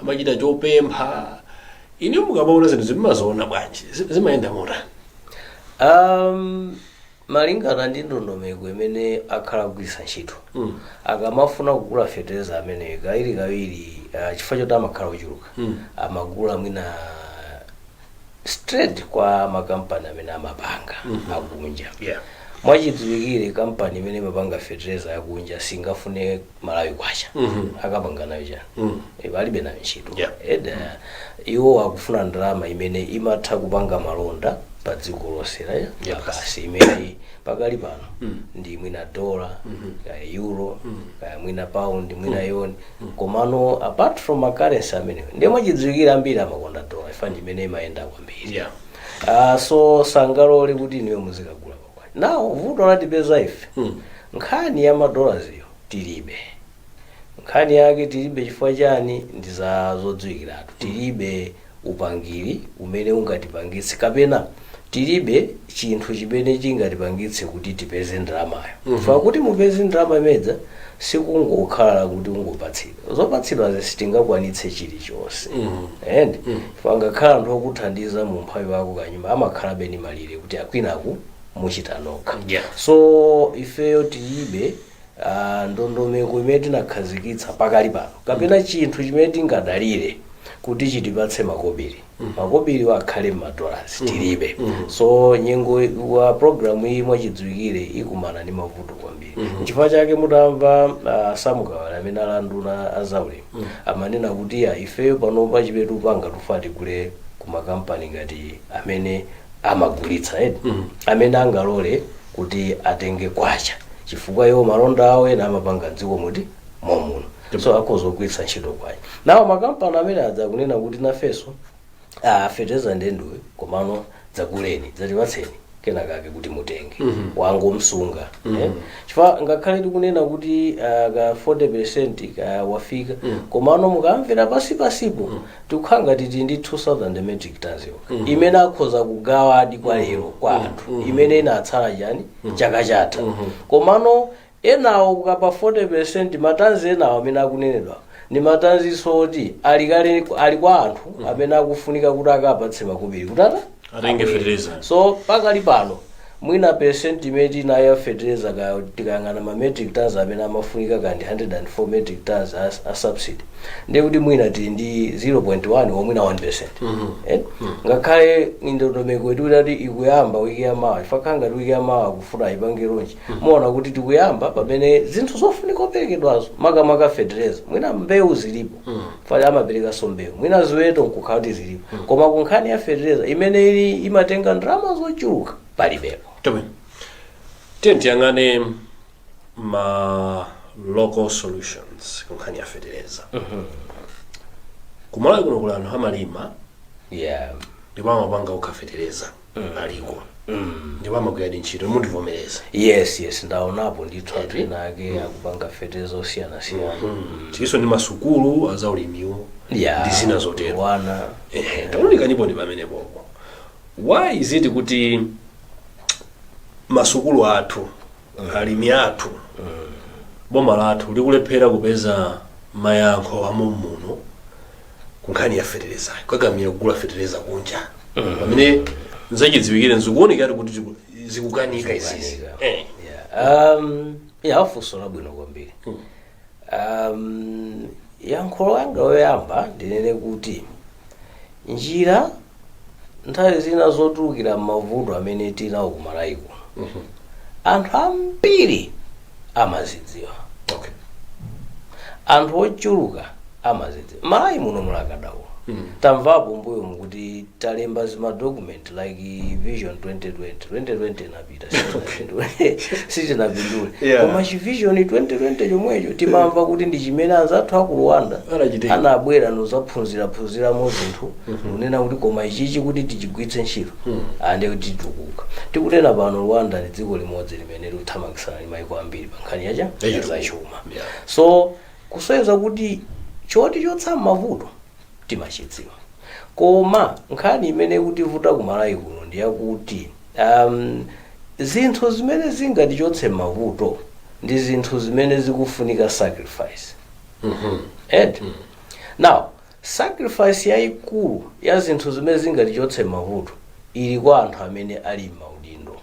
amachita chopempha. Inu mukamaona zinthu zimazoona bwanji? Zimayenda motani? Malingana ndi ndondomeko imene akhala kugwiritsa ntchito, akamafuna kugula fetereza ameneyo kawiri kawiri, chifukwa choti amakhala ochuluka, amagula mwina straight kwa makampani amene amapanga akunja. Mwachidziwikire kampani imene imapanga fetereza yakunja singafune Malawi kwacha. Akapanga nayo chani? Palibe nayo ntchito. Eda iwo akufuna ndalama imene imatha kupanga malonda pa dziko lonse la lapansi, imene pakali pano ndi mwina dola, kaya euro, kaya mwina pound, mwina yoni. Komano apart from ma currency amenewo, ndiye mwachidziwikire ambiri amakonda dola ifa ndi imene imayenda kwambiri. So sangalole kuti inuyo muzikagula pakwati nawo. Vuto latipeza ife, nkhani ya madolaziyo tilibe. Nkhani yake tilibe chifukwa chani? Ndi za zodziwikiratu, tilibe upangiri umene ungatipangitse kapena tilibe chinthu chimene chingatipangitse kuti tipeze ndalamayo. Chifukwa kuti mupeze ndalama imedza sikungokhala kuti ungopatsidwa zopatsidwa, sitingakwanitse chilichonse. And chifukwa ngakhala anthu okuthandiza mu mphawi wako kanyumba amakhalabe ndi malire kuti akwinaku muchita nokha. So ifeyo tilibe ndondomeko imene tinakhazikitsa pakali pano kapena chinthu chimene tingadalire kuti chitipatse makobiri, makobiri akhale m'madollars, tilibe. So nyengo wa program iyi mwachidziwikire ikumana ndi mavuto kwambiri. Nchifukwa chake mutamva Samukawale amene ali anduna azaulimi amanena kuti ya ifeyo panopa chimene tikupanga, tufa tigule kumakampani ngati amene amagulitsa edi, amene angalole kuti atenge kwacha, chifukwa iwo malonda awo ena amapanga dziko muti momuno, so akhoza kugwiritsa ntchito kwacha. Nawo makampani amene adza kunena kuti nafenso fetereza ndenduwe, komano Dzakuleni, dzatipatseni kenakake kuti mutenge. Wangomsunga. Mhm. Chifukwa ngakhale tikunena kuti ka 40% ka wafika, komano mukamvera pasi pasipo, tikukhala ngati tili ndi 2000 metric tons yokha imene akhoza kugawadi kwa lero kwa anthu, imene inatsala chani chaka chatha. Komano enawo kukapa 40%, matanzi enawo amene akunenedwa ndi matanzinso oti ali kale ali kwa anthu amene akufunika kuti akapatse makobiri kuti ata atenge fertilizer. So pakali pano mwina percent imene tinayo ya fertilizer, ka tikayang'ana ma metric tons amene amafunika kandi 104 metric tons a subsidy, ndiye kuti mwina tili ndi 0.1 or mwina 1%. Eh? Ngakhale ndondomeko itati ikuyamba wiki yamawa, ifakhala ngati wiki yamawa kufuna ipange launch, muona kuti tikuyamba pamene zinthu zofunika kuperekedwazo, makamaka fertilizer, mwina mbewu zilipo, fali amaperekanso mbewu, mwina ziweto nkukhala kuti zilipo, koma ku nkhani ya fertilizer imene ili imatenga ndalama zochuluka palibepo. Chabwino, tiye tiyang'ane ma local solutions ku nkhani ya fertilizer. Kumalawi kuno kuli anthu amalima ndipo amapanga okha fertilizer, aliko ndipo amagwiradi ntchito, mundivomereza. Yes, ndaonapo ndithu anthu ena ake akupanga fertilizer osiyanasiyana. Tilinso ndi masukulu azaulimiwo ndi zina zotero. Wana. Taonekanipo ndi pamenepopo, why is it kuti masukulu athu, alimi athu, boma lathu likulephera kupeza mayankho amomuno ku nkhani ya fetereza, kukakamira kugula fetereza kunja, pamene nzachidziwikire nzikuonekati kuti zikukanika izizi? Yeah, funso labwino kwambiri. Yankho langa loyamba ndinene kuti njira nthawi zina zotulukira mavuto amene tinawo kumalawi kuno, anthu ambiri amazidziwa, anthu ochuluka amazidziwa. Malawi muno muli akadaulo. Tamvapo mbuyo mukuti talemba zima document like Vision 2020. 2020 inapita, sitinapindule. Koma chi Vision 2020 chomwecho timamva kuti ndi chimene anzathu aku Rwanda Anachitenga. anabwera nozaphunziraphunziramo zinthu, kunena kuti koma ichichi kuti tichigwiritse ntchito, ande kuti titukuka. Tikunena pano Rwanda ndi dziko limodzi limene likuthamangisana ndi maiko ambiri pa nkhani yacha Yachitukuko. zachuma. So kusonyeza kuti choti chotsa mavuto timachidziwa, koma nkhani imene kutivuta kumalawi kuno ndiyakuti zinthu zimene zingatichotse mavuto ndi zinthu zimene zikufunika sacrifice. And now sacrifice yayikulu ya zinthu zimene zingatichotse mavuto ili kwa anthu amene ali m'maudindo.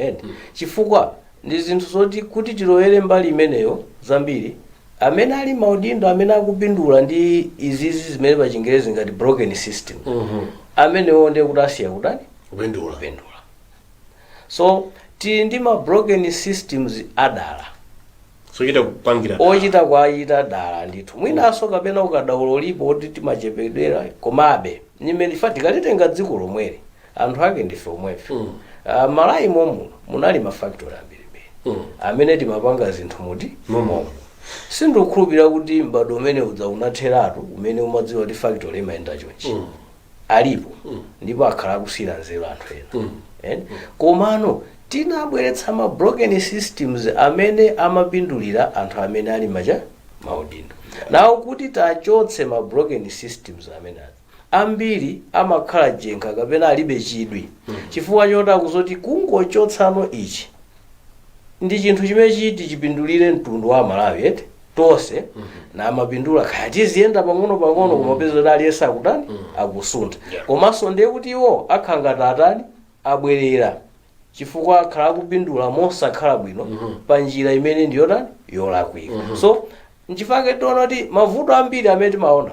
And chifukwa ndi zinthu zoti kuti tilowere mbali imeneyo, zambiri amene ali maudindo amene akupindula ndi izizi zimene pa Chingerezi ngati broken system, amenewo ndiye kuti asiya kutani? Kupindula. Kupindula. So tili ndi ma broken systems adala. Sochita kupangira. Ochita kwayita dala ndithu. Mwinanso kapena ukadaulo ulipo oti timachepedwera, komabe nimene ifa tikalitenga dziko lomweli, anthu ake ndife omwefe. Malawi momuno munali mafactory ambirimbiri amene timapanga zinthu muti momo. Sindikukhulupirira kuti m'bado umene udza unatheratu umene umadziwa kuti factory imayenda chonchi. Alipo ndipo akhala akusiyira nzeru anthu ena. Eh? Komano tinabweretsa ma broken systems amene amapindulira anthu amene ali macha maudindo nawo. Kuti tachotse ma broken systems amene azi, ambiri amakhala jenkha kapena alibe chidwi, chifukwa choti akuzoti kungochotsano ichi ndi chinthu chimene chiti chipindulire mtundu wa Malawi eti tonse, na amapindula kaya tiziyenda pang'ono pang'ono, koma peza kuti aliyense akutani? Akusuntha. Komanso ndiye kuti iwo akhala ngati atani? Abwerera, chifukwa akhala akupindula mosakhala bwino pa njira imene ndiyotani? Yolakwika. So nchifukwa tiona kuti mavuto ambiri amene timaona,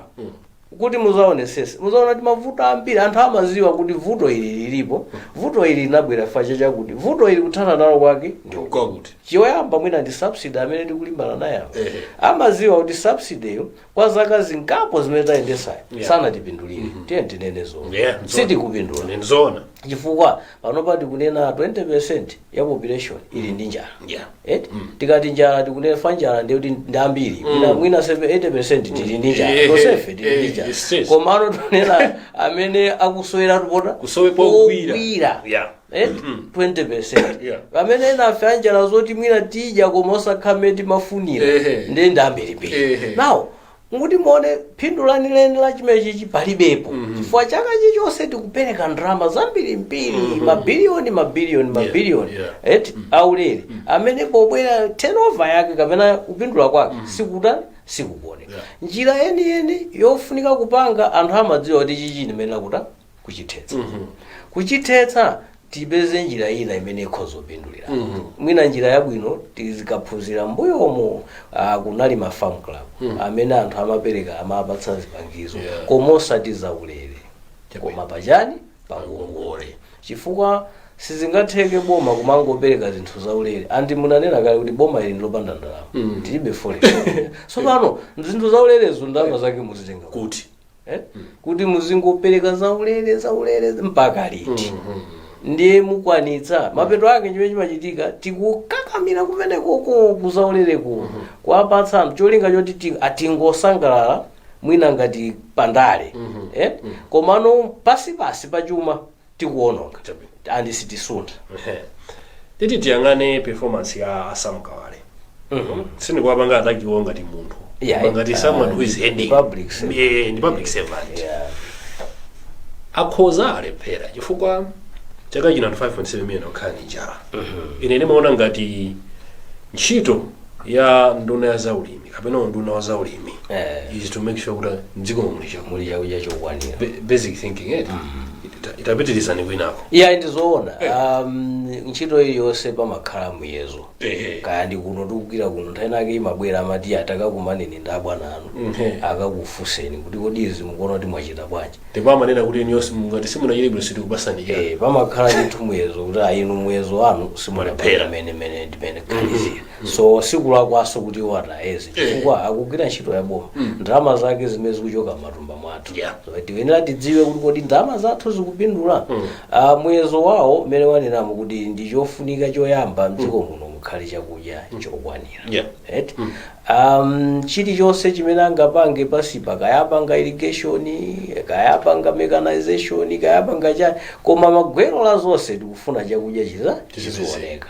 kuti muzaonesese, muzaona kuti mavuto ambiri anthu amaziwa kuti vuto ili lilipo, vuto ili linabwera facha chakuti, vuto ili kuthana nalo kwake ndi kwakuti. Choyamba mwina ndi subsidy amene tikulimbana naye apa. Amaziwa kuti subsidy yo kwa zaka zingapo zimene tayendesayo sanatipindulire. Tiye tinene zoona, sitikupindula. Nzoona. Chifukwa panopa tikunena 20% ya population ili ndi njala. Eti? Tikati njala, tikunena fa njala ndiye kuti ndi ambiri. Mwina 80% tili ndi njala. Tonsefe tili ndi njala. Komano tunena amene akusowera tupota pogwira. Eti? 20%. Pamene nafe anjala zoti mwina tidya koma osakhame timafunira, ndiye ndi ambirimbiri. Now mukuti muone phindu lanileni la chimenechichi palibepo, chifukwa chaka chilichonse tikupereka ndalama zambirimbiri, mabiliyoni, mabiliyoni, mabiliyoni, eti, aulere, amene pobwera turnover yake kapena kupindula kwake sikutani, sikukuoneka. Njira yeniyeni yofunika kupanga, anthu amadziwa kuti chichi ndimene kuta kuchithetsa, kuchithetsa tipeze njira ina imene ikhoza kupindulira. Mwina njira yabwino tizikaphunzira mbuyomo, kunali ma farm club amene anthu amapereka, amapatsa zipangizo, koma osati zaulere, koma pachani, pangongole, chifukwa sizingatheke boma kumangopereka zinthu zaulere. Andi munanena kale kuti boma ili ndilopanda ndalama. Tilibe forex. So pano zinthu zaulerezo ndalama zake muzitenga kuti? Eh? Kuti muzingopereka zaulere, zaulere mpaka liti? Ndiye mukwanitsa mapeto ake chimene chimachitika, tikukakamira kumenekoko kuzaulereko kuwapatsa anthu cholinga choti atingosangalala mwina ngati pandale, eh? Komano pasipasi pachuma tikuononga andi sitisuntha. Titi tiyang'ane performance ya a Sam Kawale. Sindikuwapanga attack iwo ngati munthu, koma ngati someone who is heading public servant. Yeah, ndi public servant. Akhoza alephera chifukwa chaka chino anthu 5.7 million okhala ndi njala. Ine ndimaona ngati ntchito ya nduna ya zaulimi kapena unduna wa zaulimi is to make sure kuti mdziko muli chakudya, muli chakudya chokwanira. Basic thinking, eh? Itapitirizani kwinako. Iya, ndizoona. Ntchito iliyonse pamakhala muyezo. Kaya ndi kuno tikugwira kuno, nthawi nake imabwera amati atakakumaneni ndi abwana anu, akakufunseni kuti kodi izi mukuona kuti mwachita bwanji? Ndipo amanena kuti iniyonse mungati simunachite bwino sitikupasani. Eh, pamakhala ndithu muyezo kuti ayinu muyezo wanu Mwalephera. simunapanga mene mene ndimene khanizira. So sikulakwaso kuti iwo atayeze, chifukwa akugwira ntchito ya boma, ndalama zake zimene zikuchoka m'matumba mwathu. So tiyenera tidziwe kuti kodi ndalama zathu zikupindula. Ah, muyezo wawo mmene wanenamo kuti ndi chofunika choyamba mdziko muno mukhale chakudya chokwanira. Right? Chilichonse chimene angapange pasipa, kayapanga irrigation, kayapanga mechanization, kayapanga chani, koma magwero la zonse tikufuna chakudya chiza chizioneka.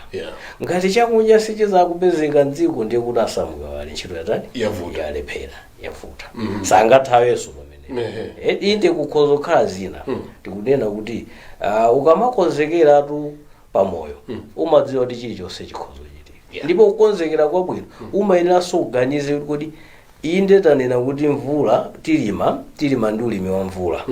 Ngati chakudya sichizakupezeka mdziko, ndiye kuti a Sam Kawale ntchito yatani? Yavuta. Yalephera, yavuta. Sangathawenso pamene. Inde, kukhoza kukhala zina. Tikunena kuti ukamakonzekeratu pamoyo, umadziwa kuti chilichonse chikhoza kuchitika. Ndipo kukonzekera kwabwino umayeneranso kuganize kuti kodi inde tanena kuti mvula tilima, tilima ndi ulimi wa mvula,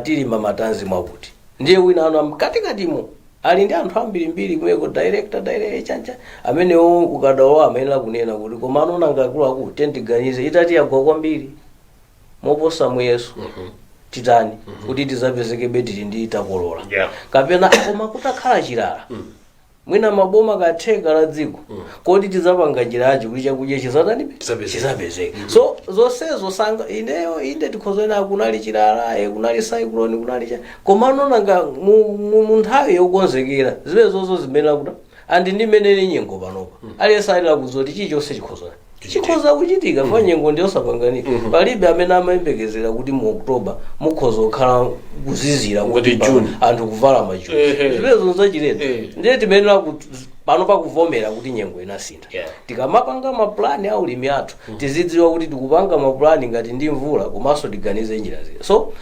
tilima matanzi mwakuti, ndiye wina anu mkatikatimo ali ndi anthu ambirimbiri kumeko, director, director chancha, amenewo ukadawo amayenera kunena kuti koma ano nanga akuluakulu tentiganize, itati yagwa kwambiri moposa muyeso titani kuti tizapezekebe tili ndi takolola? Kapena koma kutakhala chilala, mwina maboma katheka la dziko, kodi tizapanga njiraji kuti chakudya chizatani, chizapezeka? So zonsezo sanga ineyo, inde tikhozena kunali chilala, kunali cyclone, kunali cha, koma nonanga mu nthawi yokonzekera zimene zozo zimene akuta andi ndi mmene nyengo panopa, aliyense alira kuzoti chilichonse chikhoza kuchitika fa nyengo ndiyosapanganika. Palibe amene amayembekezera kuti mu October mukhoza kukhala kuzizira Ngati kuti June. anthu kuvala majuzi. Zimenezo zachilendo. Ndiye timenera pano pakuvomera kuti nyengo inasintha. Tikamapanga mapulani a ulimi athu, tizidziwa kuti tikupanga mapulani ngati ndi mvula, komanso tiganize njira zina. So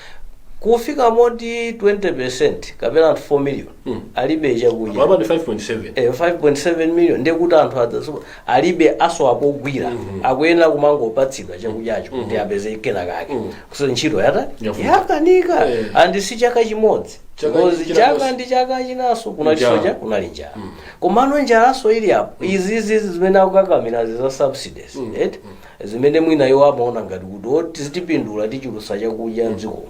kufika moti 20% kapena anthu 4 million alibe chakudya. Apa ndi 5.7. 5.7 million, ndiye kuti anthu adzaso alibe aso apogwira, akuyenera kumangopatsidwa chakudyacho kuti apeze kena kake. So ntchito yata Yavuta. yakanika. Andi si chaka chimodzi. Chaka Because china chaka konse. ndi chaka chinaso kunali Njala. soja, kunali njala. Komano njalaso ili apo, izizi zimene akukakamirazi za subsidies, right? Zimene mwina iwo amaona ngati kuti o tizitipindula, tichulusa chakudya mdzikomo.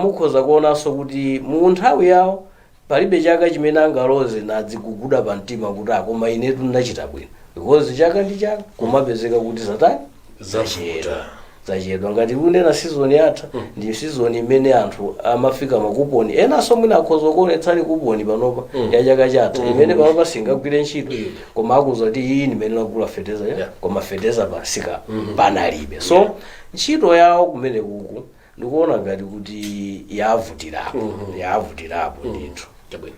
Mukhoza kuonanso kuti mu nthawi yawo palibe chaka chimene angaloze nadziguguda pa mtima kuti akoma inetu ndinachita bwino, because chaka ndi chaka kumapezeka kuti zatani? Zavuta. Zachedwa ngati kunena season yatha, ndi season imene anthu amafika makuponi enanso mwina akhoza kuonetsani kuponi panopa ya chaka chatha imene panopa singagwire ntchito, koma akuza kuti iyi ndimene lagula fetereza, koma fetereza pansika panalibe. So ntchito yawo kumene kuku ndikuona ngati kuti yavutirapo, yavutirapo ndithu. Chabwino.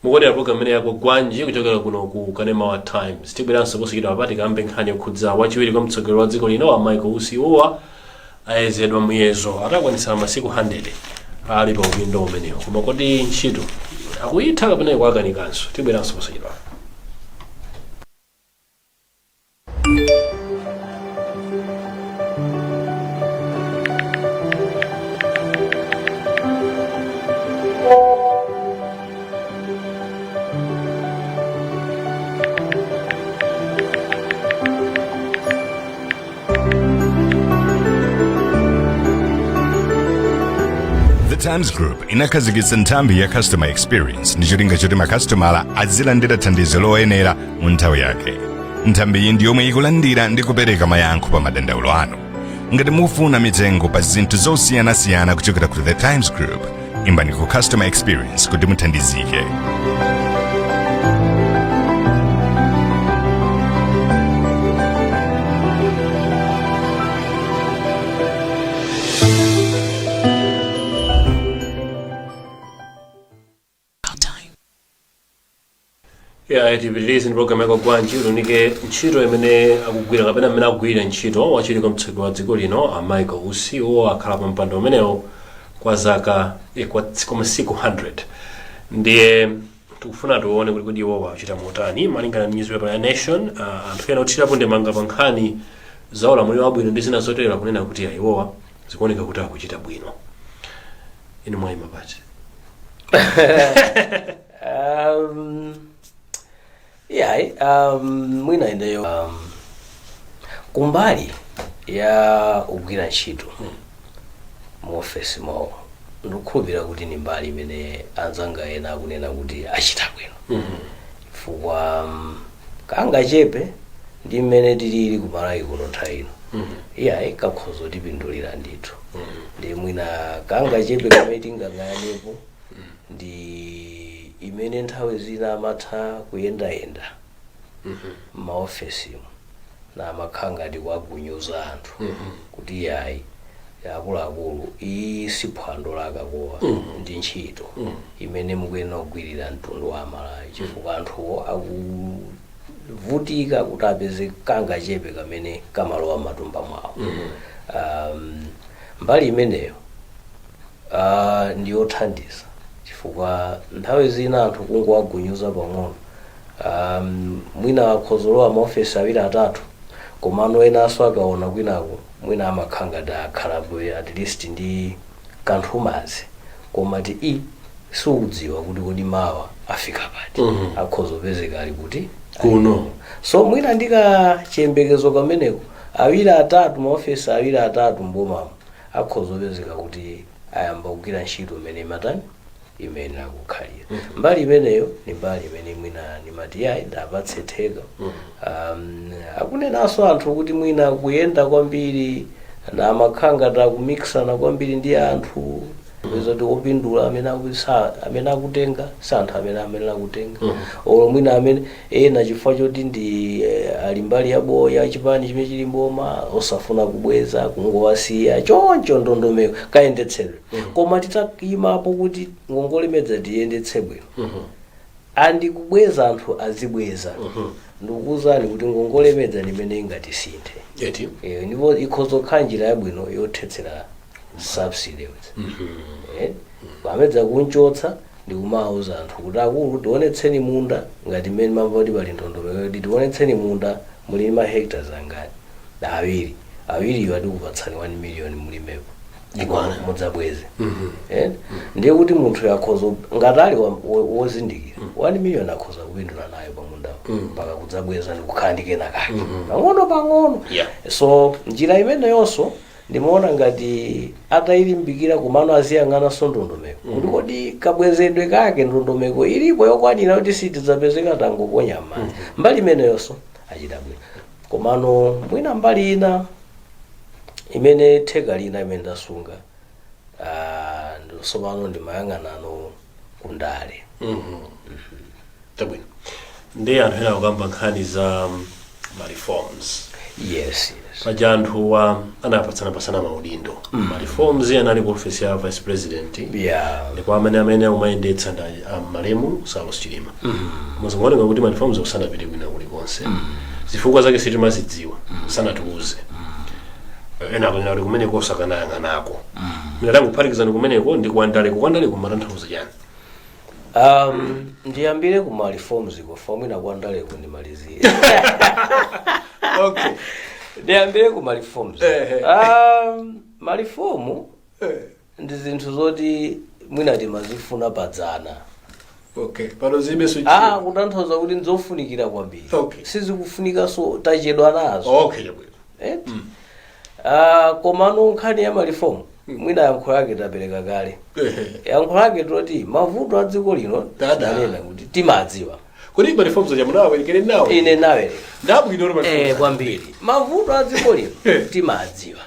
Mukuonera program imene ya Kwagwanji kuchokera kuno ku kanema wa Times. Tibweranso posachedwa pa tikambe nkhani yokhudza wachiwiri kwa mtsogoleri wa dziko lino a Michael Usi. Iwowa ayezedwa muyezo atakwanitsa masiku 100 ali pa udindo umenewo, koma kodi ntchito akuyitha kapena ikuwakanikanso? Tibweranso posachedwa. The Times Group inakhazikitsa nthambi ya customer experience ndi cholinga choti makasitomala azilandira thandizo loyenera mu nthawi yake. Nthambi iyi ndi yomwe ikulandira ndi kupereka mayankho pa madandaulo anu. Ngati mufuna mitengo pa zinthu zosiyanasiyana kuchokera ku The Times Group, imbani ku customer experience kuti muthandizike. Ya, tipitirize ndi program ya Kwagwanji. Tiunike ntchito imene akugwira kapena mmene akugwirira ntchito wachiwiri kwa mtsogoleri wa dziko lino a Michael Usi. Iwo akhala pa mpando umenewo kwa zaka kwa masiku 100, ndiye tikufuna tione kuti kodi iwowa akuchita motani. Malingana ndi newspaper ya Nation, anthu ena othirapo ndemanga pa nkhani za ulamuliro wabwino ndi zina zotero akunena kuti iwowa zikuoneka kuti akuchita bwino. Inu mwayima pati? Yeah, mwina ineyo kumbali ya kugwira ntchito mu ofesi mwawo, ndikukhulupirira kuti ni mbali imene anzanga ena akunena kuti achita bwino, chifukwa kangachepe ndi mmene tilili ku Malawi kuno nthawi ino, iyayi, kakhoza kutipindulira ndithu. Ndi mwina kangachepe kamene tingang'anepo ndi imene nthawi zina amatha kuyendayenda m'maofesimu na amakhala ngati kuwagunyuza anthu kuti iyayi, akuluakulu, iyi si phwando lakakowa, ndi ntchito imene mukuyenera kugwirira mtundu wa Amalawi, chifukwa anthuwo akuvutika kuti apeze kangachepe kamene kamalowa m'matumba mwawo. Mbali imeneyo ndiyothandiza, chifukwa nthawi zina anthu kungowagunyuza pang'ono, mwina akhozolowa maofesi awiri atatu, komano enanso akaona kwinaku mwina amakhala ngati akhalapo at least ndi kanthumazi, koma ti i sukudziwa kuti kodi mawa afika pati, akhoza kupezeka ali kuti kuno. So mwina ndika chiyembekezo kameneko, awiri atatu, maofesi awiri atatu mbomamo akhoza kupezeka kuti ayamba kugwira ntchito imene imatani, imene akukhalira. Mbali imeneyo ni mbali imene mwina nimati yayi, ndapatse theka. Akunenanso anthu kuti mwina kuyenda kwambiri na amakhala ngati akumikisana kwambiri ndi anthu, kupeza kuti opindula amene amene akutenga si anthu amene amene akutenga, olo mwina amene ena chifukwa choti ndi ali mbali yabo ya chipani chimene chili mboma, osafuna kubweza, kungowasiya choncho ndondomeko kayendetsedwe. Koma titayimapo kuti ngongole imedza tiyendetse bwino andikubweza, anthu azibweza, ndikukuwuzani kuti ngongole imedza ndimene ingatisinthe. Eti. Ndipo ikhoza kukhala njira yabwino yothetsera subsidy. Pamedza kunchotsa ndikumawuza anthu kuti akulu, tionetseni munda, ngati mmene mamva kuti pali ndondomeko kuti tionetseni munda muli ma hectares angati, awiri, awiriyo atikupatsani 1 million mulimepo. Ikwana. Mudzabweze. Ndiye kuti munthu akhoza ngati ali wozindikira, 1 million akhoza kupindula nayo pamundawo mpaka kudzabweza ndikukhala ndi kena kake pang'ono pang'ono. So njira imeneyonso ndimaona ngati atayilimbikira, komano aziyang'ananso ndondomeko kuti kodi kabwezedwe kake ndondomeko ilipo yokwanira kuti sitidzapezeka tangoponya m'madzi. Mbali imeneyonso achita bwino, komano mwina mbali ina Imene theka lina imene ndasunga, tsopano ndimayang'anano kundale. Chabwino, ndi anthu ena akukamba nkhani za ma reforms. Yes. Paja anthu anapatsanapasana maudindo. Ma reforms anali ku office ya vice president, ndipo amene akumayendetsa ndi malemu Saulos Chilima. Muzingooneka kuti ma reforms kusanapite kwina kulikonse. Zifukwa zake sitimazidziwa, sanatiuze. Ena akunena kuti kumeneko sakanayang'anako. Minatanguphatikizani kumeneko ndi kuwandaleko. Kuwandaleko matanthauza chani? Ndiyambire ku ma reforms ko, mwina kuwandaleko ndimalizire. Ndiyambire ku ma reforms. Ma reform ndi zinthu zoti mwina timazifuna padzana. Okay, pano zilibenso. Kutanthauza kuti ndizofunikira kwambiri. Sizikufunikanso, tachedwa nazo. Okay, chabwino. Eh? Komano nkhani ya ma reform, mwina yankho yake tapereka kale. Yankho lake toti mavuto a dziko lino tanena kuti timadziwa. Kodi ma reforms aja munawawerekere nawo? Ine nawereka. Ndabwino ma reforms. Kwambiri. Mavuto a dziko lino timadziwa,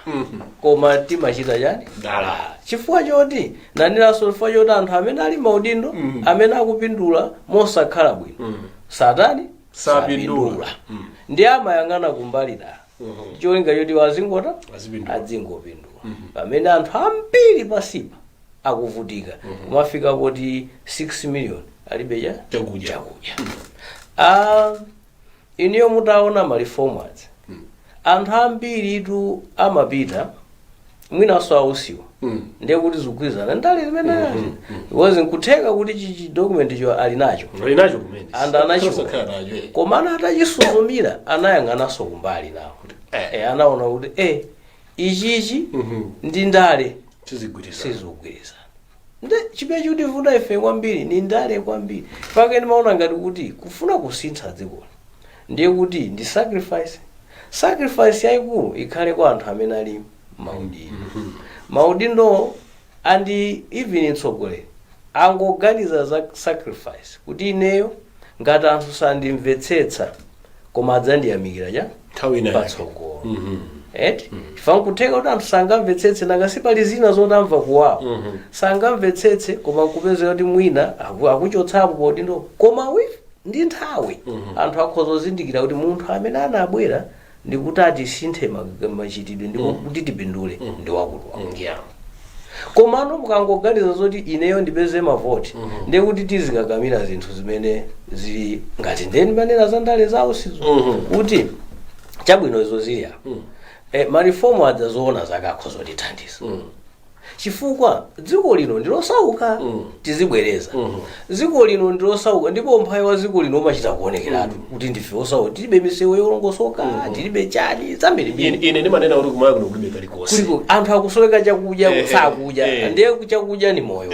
koma timachita chani? Dala. Chifukwa choti naneranso, chifukwa choti anthu amene ali maudindo, amene akupindula mosakhala bwino, satani Sapindula. Ndi amayang'ana kumbali dala, cholinga choti azingota Azipindula. Adzingopindula pamene anthu ambiri pasipa akuvutika, kumafika poti 6 million alibe cha chakudya. Chakudya. Iniyo mutaona ma reform azi, anthu ambiri tu amapita mwinanso ausiwa, ndiye kuti zikugwirizana ndale zimene, because nkutheka kuti chichi document cho ali nacho. Ali nacho kumene. And anacho. Osakhala nacho, eh. Komana atachisuzumira anayang'ananso kumbali nawo. Anaona kuti ichichi ndi ndale sizigwirizana. Sizigwirizana. Nde chimene chikutivuta ife kwambiri ni ndale kwambiri. Pake ndimaona ngati kuti kufuna kusintha dzikoli ndiye kuti ndi sacrifice, sacrifice yayikulu ikhale kwa anthu amene ali maudindo, maudindo and even mtsogoleri angoganiza za sacrifice kuti ineyo ngati anthu sandimvetsetsa, koma adzandiyamikira cha nthawi ina yake. Patsogolo. Eti chifukwa nkutheka kuti anthu sangamvetsetse, nanga sipali zina zotamva kuwawa, sangamvetsetse, koma nkupezeka kuti mwina akuchotsapo paudindo, koma with ndi nthawi anthu akhoza kuzindikira kuti munthu amene anabwera ndikuti atisinthe machitidwe ndipo kuti tipindule ndi wakuti wakuti. Komano mukangoganiza zoti ineyo ndipeze mavoti, ndiye kuti tizikakamira zinthu zimene zili ngati ndeni manena za ndale zawo sizo kuti chabwino izo zili apo. Ma reform adza zoona zake akhoza kutithandiza, chifukwa dziko lino ndilosauka. Tizibwereza, dziko lino ndilosauka, ndipo umphawi wa dziko lino umachita kuonekeratu kuti ndife osauka. Tilibe misewu yolongosoka, tilibe chani, zambirimbiri. Ine ndimanena kuti kumalawi kuno kulibe kalikonse. Kuliko anthu akusoweka chakudya, sakudya. Ndiye chakudya ni moyo.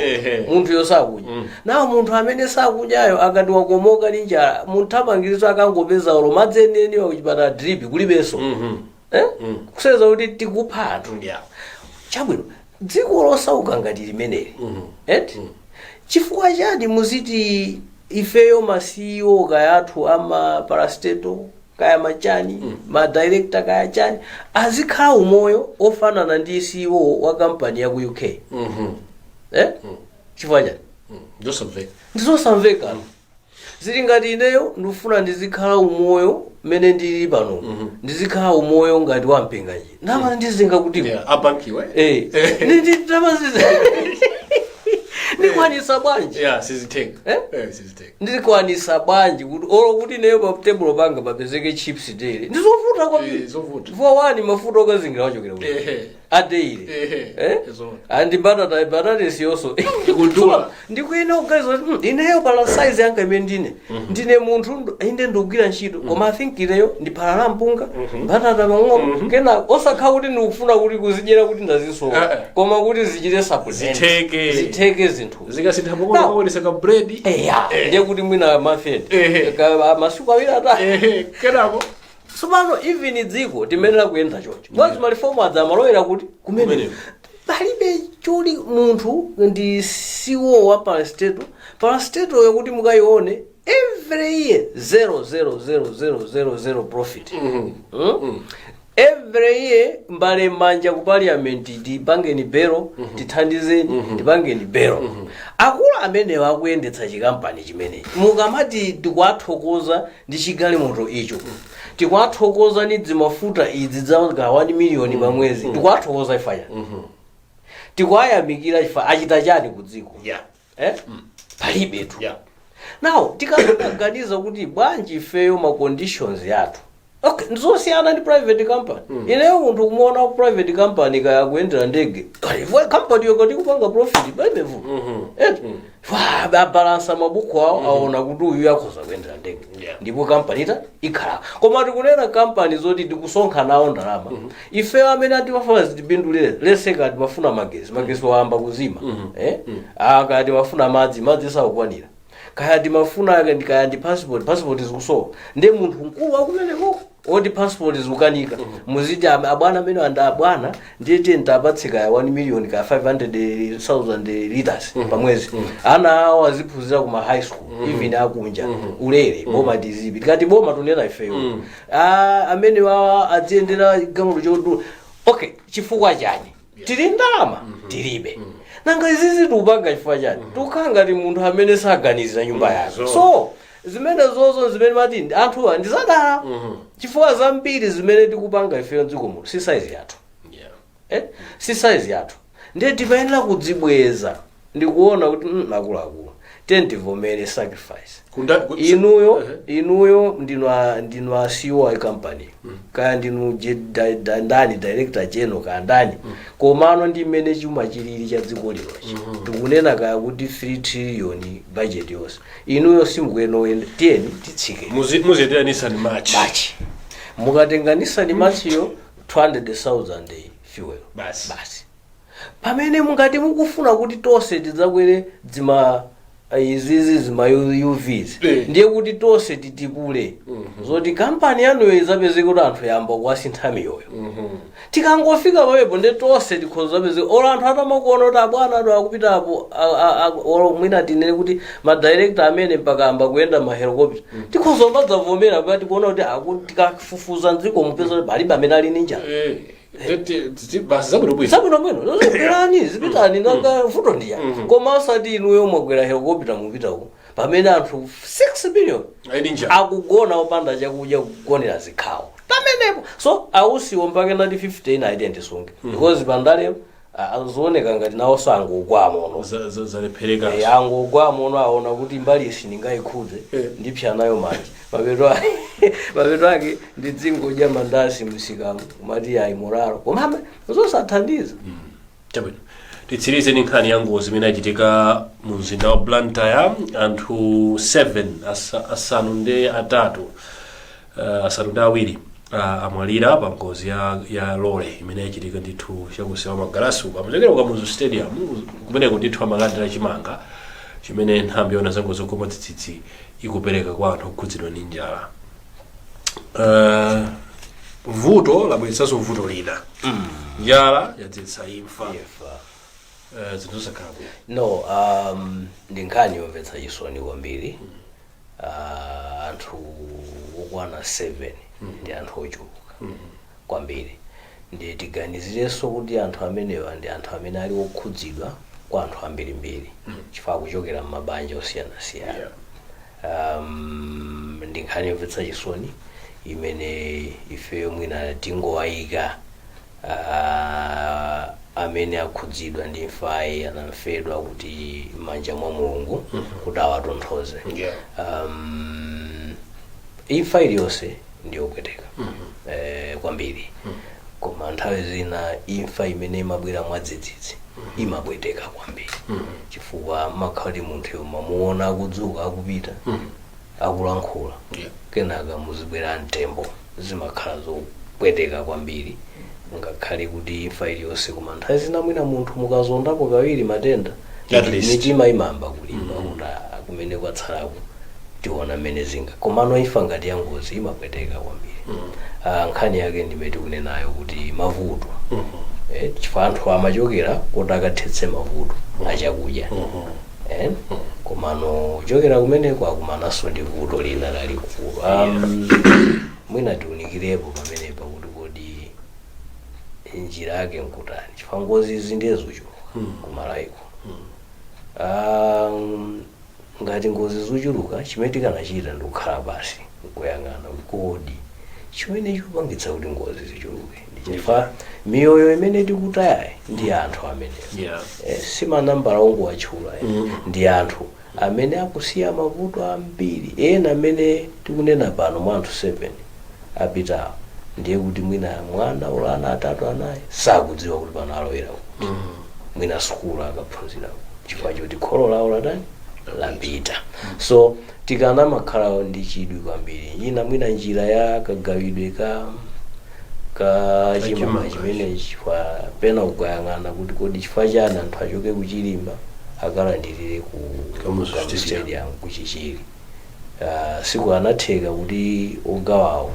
Munthu yo sakudya nawo, munthu amene sakudyayo akati wakomoka ndi njala, munthamangiriso akangopeza olo madzi enieniwa kuchipatala, drip kulibenso. Eh? Kuseza kuti tikupha anthu. Chabwino, dziko losauka ngati limeneli, eti chifukwa chani muziti ifeyo ma CEO kaya athu ama parastatal kaya machani, ma director kaya chani, azikhala umoyo ofanana ndi CEO wa kampani ya ku UK? Eh? Chifukwa chani? Zosamveka. Ndizosamveka. Zili ngati ineyo ndikufuna ndizikhala umoyo mmene ndili pano, ndizikhala umoyo ngati wampinganji, ndama ndizinga kuti abankiwe. Ndikwanisa bwanji? Yeah, sizitheka. Eh? Eh, sizitheka. Ndikwanisa bwanji kuti olo kuti ineyo pa tebulo panga papezeke chips daily? Ndizovuta kwambiri. Zovuta. Chifukwa wani, mafuta okazingira wachokera kuti a daily. Eh? Zovuta. Andi mbatata, mbatatesi yonso Ikudula. Ndikuyena kuganiza kuti ineyo pala size yanga imene ndine munthu inde ndikugwira ntchito, koma I think ineyo ndiphala la mpunga, mbatata pang'ono, kena osakhala kuti ndikufuna kuti kuzidyera kuti ndazisowa, koma kuti zichite supplement. Zitheke. Zitheke zinthu. Zikasintha pang'ono kaonesa ka bread. Eya, ndiye kuti mwina mafende masiku awiri atatu. Kenako tsopano even dziko timenera kuyenda choncho mwazi ma reform adza amalowera kuti kumene Kumeneko. Palibe choli munthu ndi CEO wa parastatal, parastatal yokuti mukayione every year 0 0 0 0 0 0 profit. Every year mbale manja ku parliament, tipangeni belo, tithandizeni, tipangeni belo. Akulu amenewa akuyendetsa chikampani chimenechi, mukamati tikuwathokoza ndi chigalimoto icho, tikuwathokoza ndi zimafuta idzi za ka 1 miliyoni pa mwezi, tikuwathokoza ifanya, tikuwayamikira ifa achita chani ku dziko? Eh? Palibe tu. Now tikamaganiza kuti bwanji ifeyo ma conditions yathu, okay, ndizosiyana ndi private company. Ineyo munthu kumuona ku private company kaya kuyendera ndege, kaya company yo kati kupanga profit, palibe vuto. Eh, abalansa mabuku awo, aona kuti uyu akhoza kuyendera ndege, ndipo kampani ita ikhala. Koma tikunena kampani zoti tikusonkha nawo ndalama, ifeyo amene atimafuna zitipindulire lese, kati mafuna magesi, magesi wayamba kuzima, eh? Ah, kati mafuna madzi, madzi sakukwanira, kaya timafuna kaya ndi passport, passport zikusowa, ndiye munthu mkulu wakumeneko oti passport zikukanika, muziti abwana amene anda abwana, ndiye tiye ndapatse kaya 1 million, kaya 500,000 liters pamwezi, ana awo aziphunzira kuma high school, even akunja, ulere, boma tizipi tikati boma tunena ifeyo. Ah, amene wawa adziyendera galimoto chodula, okay, chifukwa chani? Tili ndalama? Tilibe. Nanga izizi tikupanga chifukwa chani? Tikukhala ngati munthu amene saganizira nyumba yake. So zimene zozo zimene mati anthuwa ndizadala, chifukwa zambiri zimene tikupanga ifeyo mdziko muno si size yathu, eh? Si size yathu. Ndiye timayenera kudzibweza ndikuona kuti akuluakulu, tiye tivomere sacrifice. Inuyo ndinu a CEO a company, kaya ndinu ndani, director general, kaya ndani, komano ndi mmene chuma chilili cha dziko linochi, tikunena kaya kuti 3 trillion budget yonse, inuyo simukuyenda, tiyeni titsike. Muziyendera Nissan March. March. Mukatenga Nissan March yo, 200,000 fuel. Basi. Basi. Pamene mungati mukufuna kuti tonse tidzakwere dzima izizi zima UVs, ndiye kuti tonse titipule zoti kampani yanuyo izapezeka kuti anthu yamba kuwasintha miyoyo. Tikangofika papepo, ndi tonse tikhoza zapezeka olo anthu atamakuona kuti abwana adu akupitapo, olo mwina tinene kuti madirector amene mpaka amba kuyenda ma helicopter, tikhoza kumadzavomera pa tikuona kuti tikafufuza mdziko mupeza kuti palibe amene ali ndi njala. Basi, zabwinobwino. Zabwinobwino, zipitani, zipitani, nanga vuto ndiya? Koma osati inuyo mwakwera helicopter mupitako pamene anthu 6 million Ali njala. akugona opanda chakudya, kugonera zikhawo pamenepo. So ausiwo mpake nati 15 aite ndisunge, because pandalepo azioneka ngati nawo sangogwamono. Zalephereka. Eh, angogwamono, aona kuti mbali isi ndingayikhudze, ndipsa nayo manja, mapeto ake ndidzingodya mandasi msikamu, kumati ayi moralo, koma zosathandiza. Chabwino, titsirize ndi nkhani ya ngozi imene yachitika mu mzinda wa Blantyre. Anthu 7, 8, 7 amwalira pa ngozi ya lole imene yachitika ndithu chakusewa Magalasi uko amachokera ku Kamuzu Stadium. Kumeneko ndithu amalandira chimanga chimene nthambi yoona za ngozi zogwa mwadzidzidzi ikupereka kwa anthu okhudzidwa ndi njala. Vuto labweretsanso vuto lina, njala yadzetsa imfa. Zinthu zosakhala bwino. No, ndi nkhani yomvetsa chisoni kwambiri. Anthu okwana 7 ndi anthu ochuluka kwambiri. Ndi tiganizirenso kuti anthu amenewa ndi anthu amene ali okhudzidwa kwa anthu ambirimbiri, chifukwa kuchokera m'mabanja osiyanasiyana. Ndi nkhani yomvetsa chisoni imene ifeyo mwina tingowayika amene akhudzidwa ndi imfayi, anamfedwa, kuti m'manja mwa Mulungu kuti awatonthoze. Imfa iliyonse ndiyopweteka kwambiri, koma nthawi zina imfa imene imabwera mwadzidzidzi imapweteka kwambiri, chifukwa makhala kuti munthu mamuona akudzuka, akupita, akulankhula, kenaka muzibwera mtembo, zimakhala zopweteka kwambiri. Ngakhale kuti imfa iliyonse, koma nthawi zina mwina munthu mukazondapo kawiri matenda, At least. mitima imayamba kulimba kuti ah, kumene kwatsalaku tiona mmene zinga. Komano imfa ngati ya ngozi imapweteka kwambiri. Ah, nkhani yake ndimene tikunenayo kuti mavuto, chifukwa anthu amachokera kuti akathetse mavuto achakudya, komano kuchokera kumeneko akumananso ndi vuto lina lalikulu. Mwina tiunikirepo pamenepa kuti kodi Njira yake nkutani? Chifukwa ngozi izi ndiye zochuluka kuMalawiko. Ngati ngozi zochuluka, chimene tikanachita ndikukhala basi nkuyang'ana kodi chimene chikupangitsa kuti ngozi zichuluke ndi chifukwa miyoyo imene tikutayayi ndi anthu amenewo. Si manambala ongowatchula, ndi anthu amene akusiya mavuto ambiri. Ena amene tikunena pano, mwa anthu 7 apitawo, ndiye kuti mwina mwana olo ana atatu, anayi sakudziwa kuti pano alowera kuti, mwina sukulu akaphunzira, chifukwa choti kholo lawo latani, lapita. So tikanamakhala ndi chidwi kwambiri ina mwina njira ya kagawidwe ka chimanga chimene, chifukwa pena ukayang'ana kuti kodi chifukwa chani anthu achoke kuChilimba akalandirire ku Kamuzu Kamuzu Stadium. Stadium kuChichiri, siku anatheka kuti ogawawo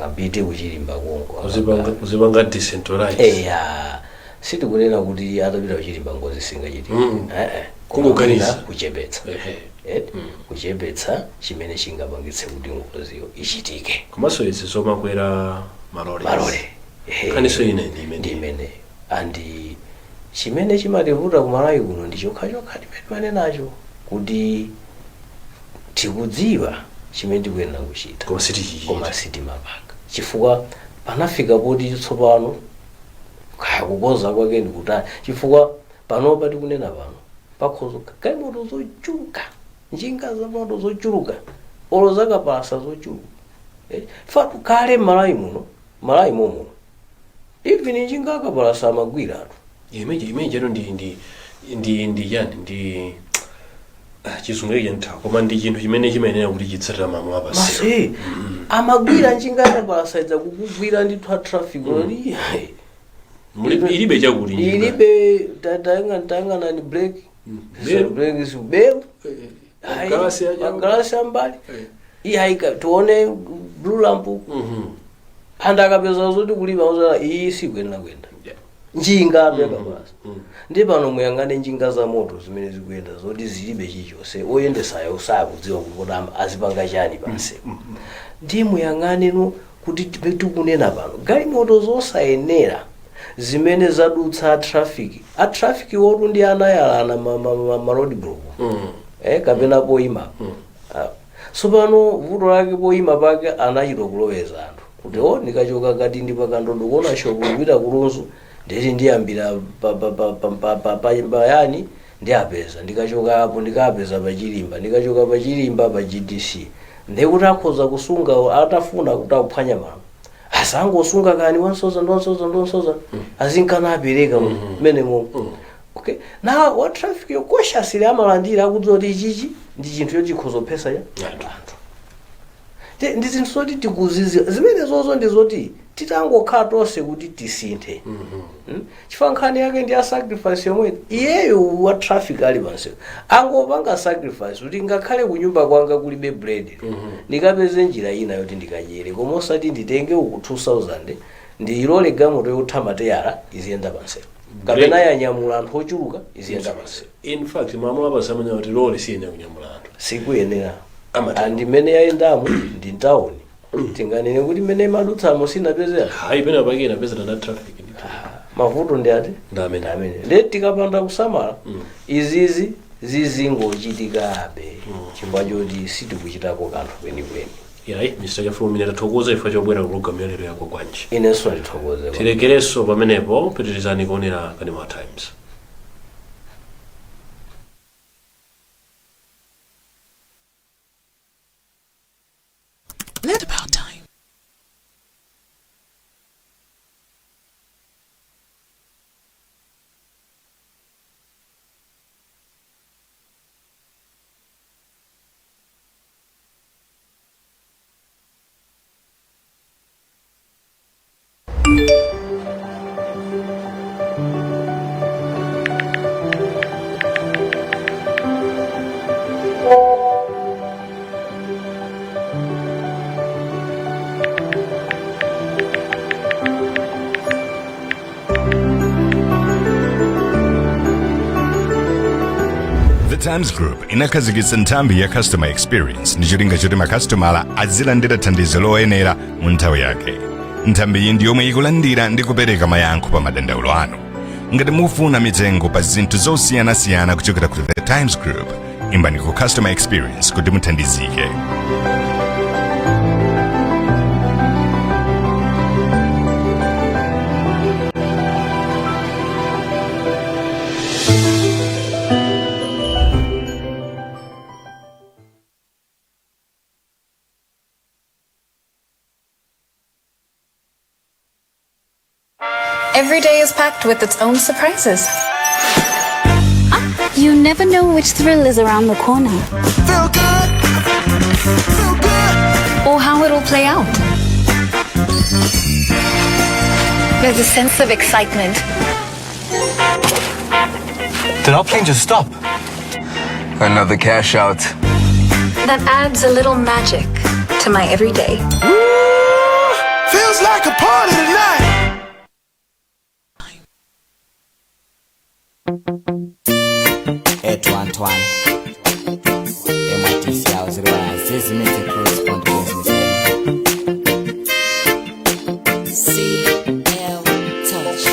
apite kuChilimba konko. Uzipanga decentralize. Eya, sitikunena kuti atapita kuChilimba ngozi singachitike. Kungoganiza. Koma kuchepetsa. Kuchepetsa chimene chingapangitse kuti ngoziyo ichitike. Komanso izi zomakwera malole. Malole. Nkhaniso ine ndi imene. Ndi imene, andi chimene chimativuta kuMalawi kuno ndi chokhachokha timene manenacho kuti tikudziwa chimene tikuyenera kuchita koma sitichichita. Koma sitimapanga, chifukwa panafika poti tsopano kaya kukoza kwake ndikutani, chifukwa panopa tikunena pano pakhozo galimoto zochuluka, njinga za moto zochuluka, olo zakapasa zochuluka. Fa kale m'Malawi muno, Malawi momuno, even njinga akapalasa amagwira atu. Imene chero ndi yani, ndi chizungu chanthawi, koma ndi chinthu chimene chimayenera kuti chitsatira malamulo apasiwo. Masi amagwira njinga akapalasa idza kukugwira ndithu a traffic mm. Ilibe chakuti njinga. Ilibe tayang'anani brake. Belu. Brake si belu. Magalasi aja. Magalasi ambali iyaika, tione blue lamp. Anthu akapeza zoti kulipa uzala iyi sikuyenera kuyenda njinga atu yakapasa. Ndi pano muyang'ane njinga za moto zimene zikuyenda zoti zilibe chilichonse, oyendesayo sakudziwa kuti azipanga chani pansewu. Ndi muyang'aneno kuti tikunena pano galimoto zosayenera zimene zadutsa traffic, a traffic wotu ndi anayalana ma road block kapena poyima. So pano vuto lake poyima pake anachita kuloweza anthu kuti o ndikachoka kati ndi paKandodo kuona shop kupita kuLunzu, nditi ndiyambira payani, ndiyapeza, ndikachoka apo ndikapeza paChilimba, ndikachoka paChilimba pa GDC, ndikuti akhoza kusunga atafuna kuti akuphwanya malamulo asangosunga kani 1000 1000 1000 azinkana apereka mmene momwe. Okay, now wa traffic yo cautiously amalandira akudziwa kuti ichichi ndi chinthu chochikhoza kuphesa ya anthu. Ndi zinthu zoti tikuziziwa zimene zozo, ndi zoti titangokhala tonse kuti tisinthe. Chifukwa nkhani yake ndi ya sacrifice yomwe iyeyo wa traffic ali pansewu angopanga sacrifice kuti ngakhale kunyumba kwanga kulibe bread, ndikapeze njira ina yoti ndikadyere, koma osati nditenge uku 2000 ndiyilole galimoto yotha mateyala iziyenda pansewu kapena yanyamula anthu ochuluka iziyenda pansewu. In fact, malamulo apasi amene kuti lole siyenera kunyamula anthu. Sikuyenera. Amatero. Andi mmene yayendamo ndi mtawuni, tinganene kuti mmene imadutsamo sinapezera? Hayi, pena pake inapezera na traffic ndithu. Mavuto ndi ati? Ndi amene. Amene ndi tikapanda kusamala izizi zizingochitikabe chifukwa choti sitikuchitako kanthu kwenikweni. Yayi, Mr Chafulumira, tathokoza chifukwa chobwera ku program ya lero ya Kwagwanji. Inenso ndithokoze. Tilekerenso pamenepo, pitirizani kuonera Kanema Times. Let about time. The Times Group inakhazikitsa nthambi ya customer experience ndi cholinga choti makasitomala azilandira thandizo loyenera mu nthawi yake. Nthambiyi ndi yomwe ikulandira ndi kupereka mayankho pa madandaulo anu. Ngati mufuna mitengo pa zinthu zosiyanasiyana kuchokera ku The Times Group, imbani ku Customer Experience kuti muthandizike. Every day is packed with its own surprises. You never know which thrill is around the corner. Feel good. Feel good. Or how it'll play out. There's a sense of excitement. Did our plane just stop? Another cash out. That adds a little magic to my everyday. Feels like a party tonight. Antoine. MITC house zezimete correspond business. CL Touch.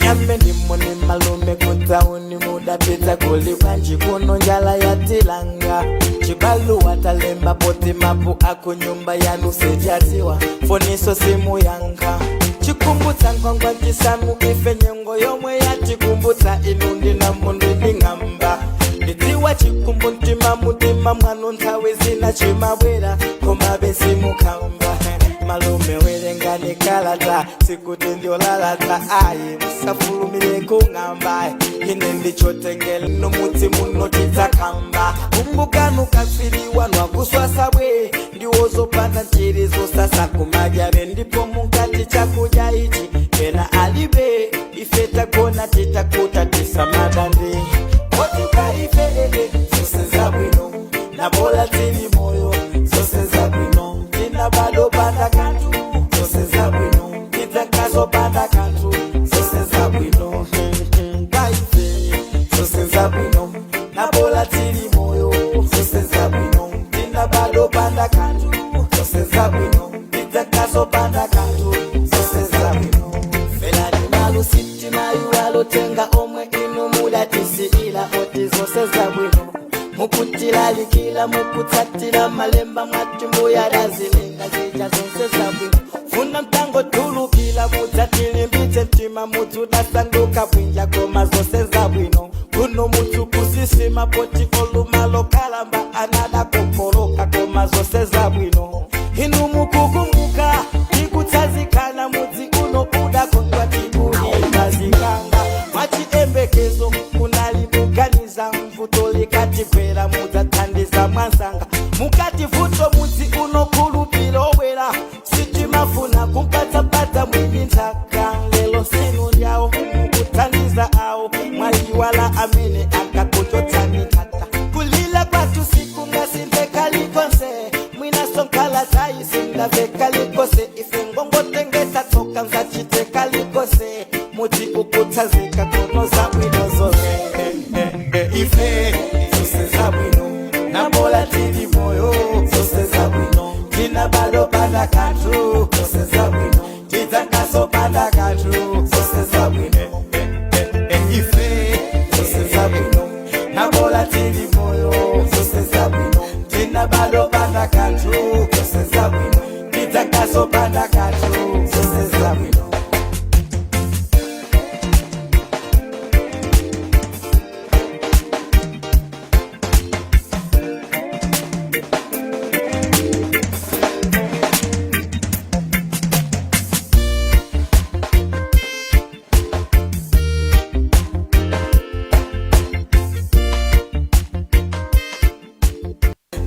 Yambe ndimo ni malume kutauni mudapita kuli kwanji kuno njala yatilanga chibaluwa talemba poti mapu ako nyumba yanu sijatiwa foniso simu yanga chikumbutsa nkhwangwa chisanu ife nyengo yomwe yatikumbutsa inu ndina mundu nding'amba ndidziwa chikumbu mtima mutima mwanu nthawi zina chimabwera komabe simukhamba malume werengani kalata sikuti ndiolalata ayi musafulumire kung'amba ine ndichotengela nomutsi muno tidzakamba kumbukanu katswiriwa nwakuswasabwe ndiwozopanda njiri zosasa kumadyare ndipo mukati chakudya ichi pena alibe ife tagona titakuta tisamadande otuka ife eh, eh, zose zabwino nabola tili moyo zose zabwino tina bado panda kantu zose zabwino tidzakazo panda kantu zose zabwino kaife zose zabwino nabola tili moyo zose zabwino tina bado panda kantu zose zabwino tidzakazo panda kantu zose zabwino felani malusitima yuwalotenga omwe inu mudatisiila oti zose zabwino mukutilalikila mukutsatila malemba mwati mbuyadazilenga zija zonse zabwino funa mtango tulukila mudzatilimbitse mtima mudzudasanduka bwinja koma zose zabwino kuno mutsu kusisima poti olumalo kalamba anadakokoloka koma zose zabwino inu mukukumbuka tikutsazikana mudzi unobuda kondwa tikulimazikanga mwachiembekezo kunalikuganiza mvuto likatigwera mudzathandiza mwansanga mukati vuto mudzi unokhulupilowera sitimafuna kumpatsapatsa mwini nthaka lelo sinu ndyawo mukuthandiza awo mwayiwala amene akakuchotsani nthata kulila kwathu sikungasinthekalikonse mwinasonkhala zayisindavekalekose ife ngongotengesa tsoka msachitekalikose muti ukutsazika kono zabwino zose ife zose zabwino nabola tili moyo zose zabwino tina bado panda kanthu zose zabwino tidzakaso panda kanthu zose zabwino ife zose zabwino nabola tili moyo zose zabwino tina bado panda kanthu zose zabwino tidzakaso panda kanthu zose zabwino.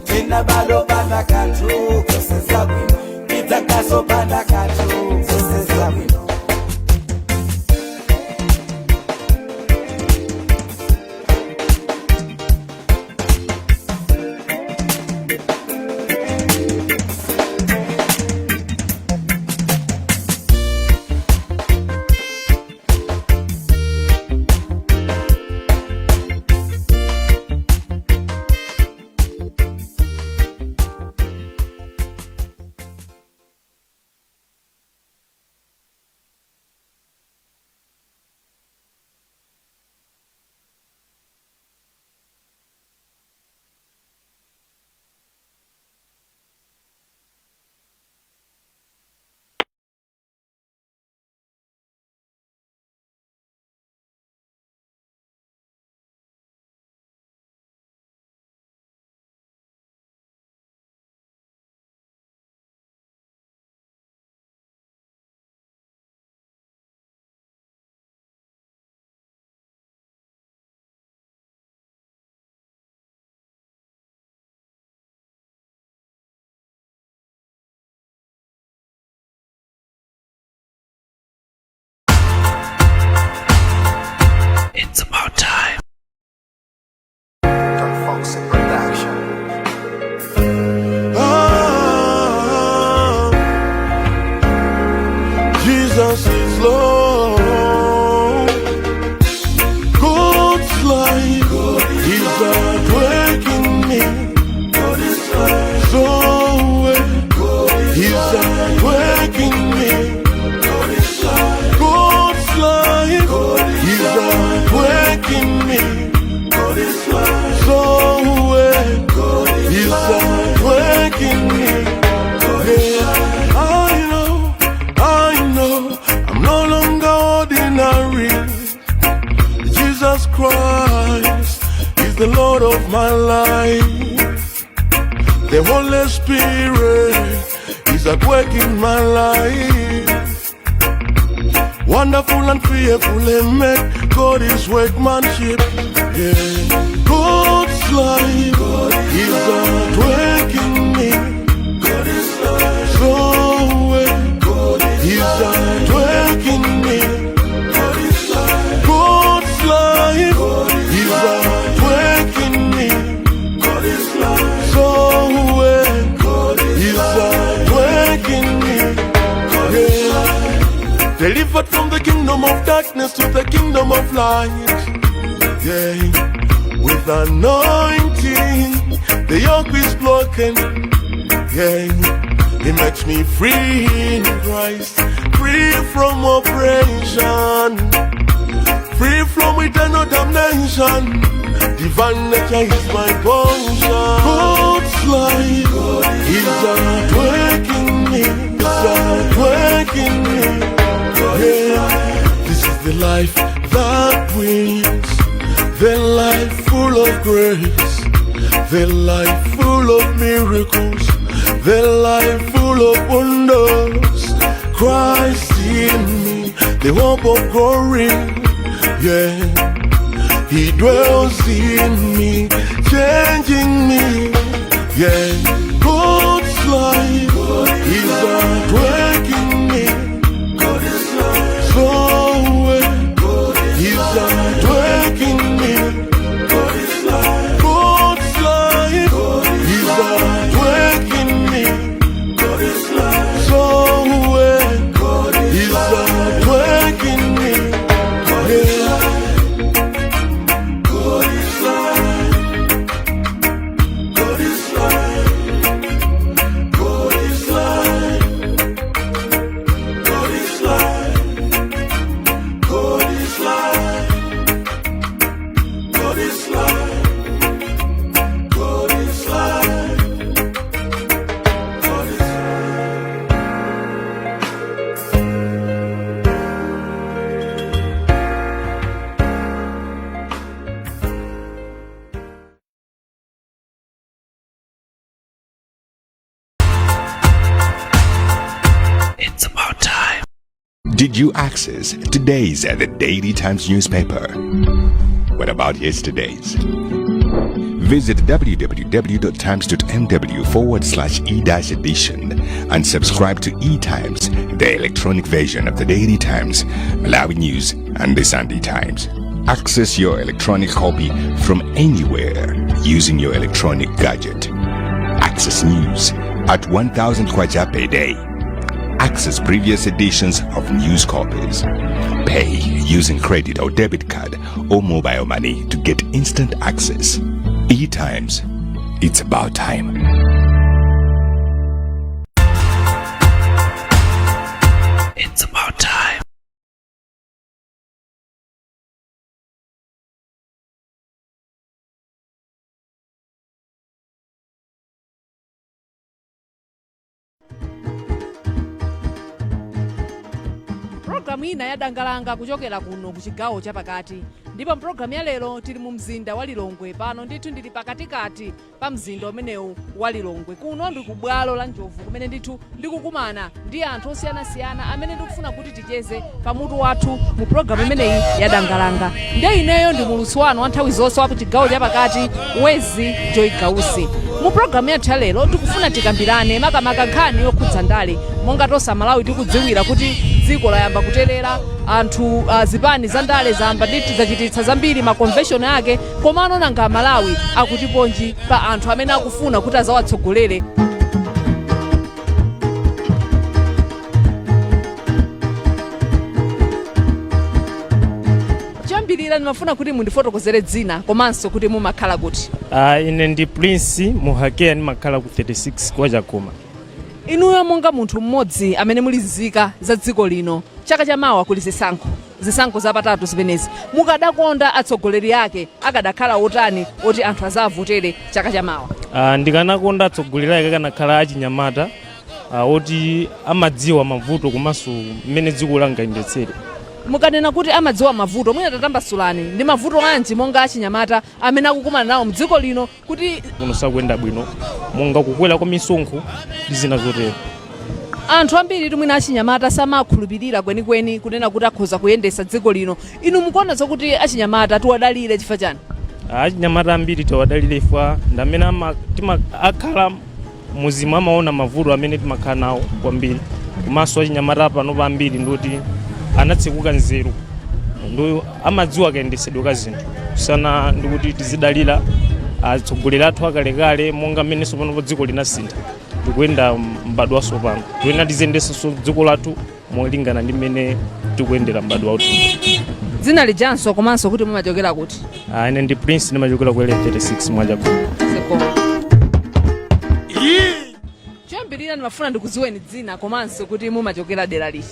Tina bado panda kanthu zose zabwino tidzakaso panda kanthu zose zabwino. love. God's life is at work in me. So is at work in me. God's life is at work in me. So is at work in me. Yeah, I know, I'm no longer ordinary. Jesus Christ is the Lord of my life. The Holy Spirit is at work in my life. Wonderful and fearfully made, God is workmanship. Yeah. God's life is at work in me. So is at work in me. God's life is at work in me. So is at work in me. Yeah. Delivered from the kingdom of darkness to the kingdom of light. Yeah. With anointing, the yoke is broken. Yeah. He makes me free in Christ, free from oppression, free from eternal damnation. Divine nature is my portion. God's life is at work in me, is at work in me. Yeah. This is the life that wins, the life full of grace, the life full of miracles, the life full of wonders. Christ in me, the hope of glory. Yeah, He dwells in me, changing me. Yeah, God's life is at work in me. So is at work in me. God's life is at work in me. So is at work in me. Yeah. God is life. God is life. God is life. God is life. God is life. God is life. God is life. God is It's about time. Did you access today's at the Daily Times newspaper? What about yesterday's? Visit www.times.mw forward slash e dash edition and subscribe to E Times, the electronic version of the Daily Times, Malawi News, and the Sunday Times. Access your electronic copy from anywhere using your electronic gadget. Access news at 1,000 kwacha per day. Access previous editions of news copies. Pay using credit or debit card or mobile money to get instant access. E Times. It's about time. It's about time. Pulogalamu ina yadangalanga kuchokera kuno ku chigawo chapakati, ndipo mpulogalamu ya lero tili mu mzinda wa Lilongwe. Pano ndithu ndili pakatikati pa mzinda umenewu wa Lilongwe. Kuno ndi ku bwalo la Njovu kumene ndithu ndikukumana ndi anthu osiyanasiyana amene ndikufuna kuti ticheze pamutu wathu mu pulogalamu imeneyi yadangalanga. Nde ineyo ndi mulutsi wanu wa nthawi zonse wa ku chigawo chapakati, Wezi Joy Gausi. Mu pulogalamu yathu ya lero tikufuna tikambirane makamaka nkhani yokhudza ndale. Monga tonse Amalawi tikudziwira kuti dziko layamba kuterera anthu, zipani za ndale zayamba ndithu zachititsa zambiri ma convention ake, komano nanga Amalawi akutiponji pa anthu amene akufuna kuti azawatsogolere? Choyambirira ndimafuna kuti mundifotokozere dzina komanso kuti mumakhala kuti. Ine ndi Prince Muhakeya, ndimakhala ku 36 kwa Chakoma. Inuyo monga munthu mmodzi amene muli nzika za dziko lino, chaka chamawa kuli zisankho, zisankho zapatatu zimenezi. Mukadakonda atsogoleri ake akadakhala otani oti anthu azavotere chaka chamawa? Ndikanakonda atsogoleri ake akanakhala achinyamata oti amadziwa mavuto komanso mmene dziko langayendetsere. Mukanena kuti amadziwa mavuto, mwina tatambasulani, ndi mavuto anji monga achinyamata amene akukumana nawo mdziko lino kuti kuno sakuyenda bwino, monga kukwera kwa misonkho ndi zina zotero? Anthu ambiri mwina achinyamata samakhulupirira kwenikweni kunena kuti akhoza kuyendesa dziko lino. Inu mukuona zokuti achinyamata tiwadalire chifukwa chani? Achinyamata ambiri tiwadalire ifwa ndi amene akhala muzimu, amaona mavuto amene timakhala nawo kwambiri. Komanso achinyamata pano ambiri ndoti anatsekuka nzeru, ndo amadziwa kayendesedwe ka zinthu, kusiyana ndikuti tizidalira atsogoleri athu akalekale. Monga mmenenso panopo dziko linasintha, tikuyenda m'badwo watsopano, tiyena tiziyendesenso dziko lathu molingana ndi mmene tikuyendera m'badwo wathu. Dzina lijanso komanso kuti mumachokera kuti? Ine ndi Prince, ndimachokera ku L36 Mwachakhoma. Zikomo. Choyambirira ndimafuna ndikudziweni dzina komanso kuti mumachokera dera liti.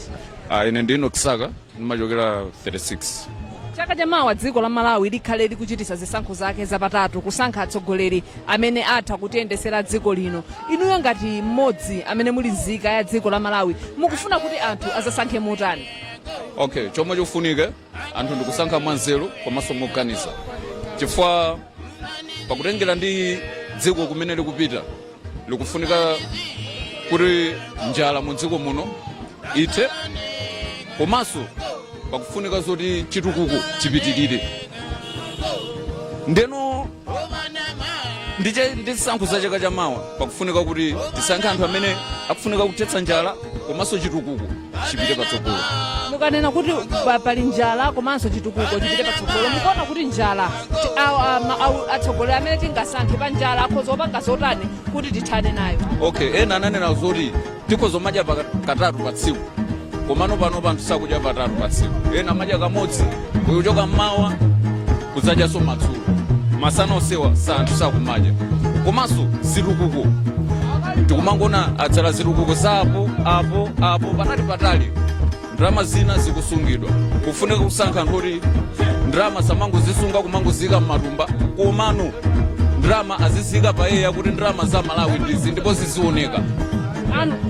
Ine ndi Enoch Saka, ndimachokera 36. Chaka chamawa dziko la Malawi likhale likuchitisa zisankho zake zapatatu, kusankha atsogoleri amene atha kutiyendesera dziko lino. Inuyo ngati mmodzi amene muli nzika ya dziko la Malawi, mukufuna kuti anthu azasankhe motani? Okay, chomwe chikufunike anthu ndikusankha mwanzeru komanso moganiza, chifukwa pakutengera ndi dziko kumene likupita, likufunika kuti njala mu dziko muno ithe, komanso pakufunika zoti chitukuko chipitirire. Ndeno ndi zisankho za chaka chamawa, pakufunika kuti tisankhe anthu amene akufunika kuthetsa njala komanso chitukuko chipite patsogolo. Mukanena kuti pali njala komanso chitukuko chipite patsogolo, mukuona kuti njala atsogoleri amene tingasankhe pa njala akhoza kupanga zotani kuti tithane nayo? Okay, ena ananena zoti tikhoza kumadya katatu pa tsiku, komano pano anthu sakudya patatu pa tsiku. Ena amadya kamodzi, kuchoka mmawa kudzadyanso madzulo, masana onsewa sa anthu sakumadya. Komanso zitukuko, tikumangona adzala zitukuko za apo apo apo, patali patali, ndalama zina zikusungidwa. Kufunika kusankha anthu oti ndalama samangozisunga kumangoziyika m'matumba, komano ndalama aziziyika payeya kuti ndalama za Malawi ndizi ndipo zizioneka.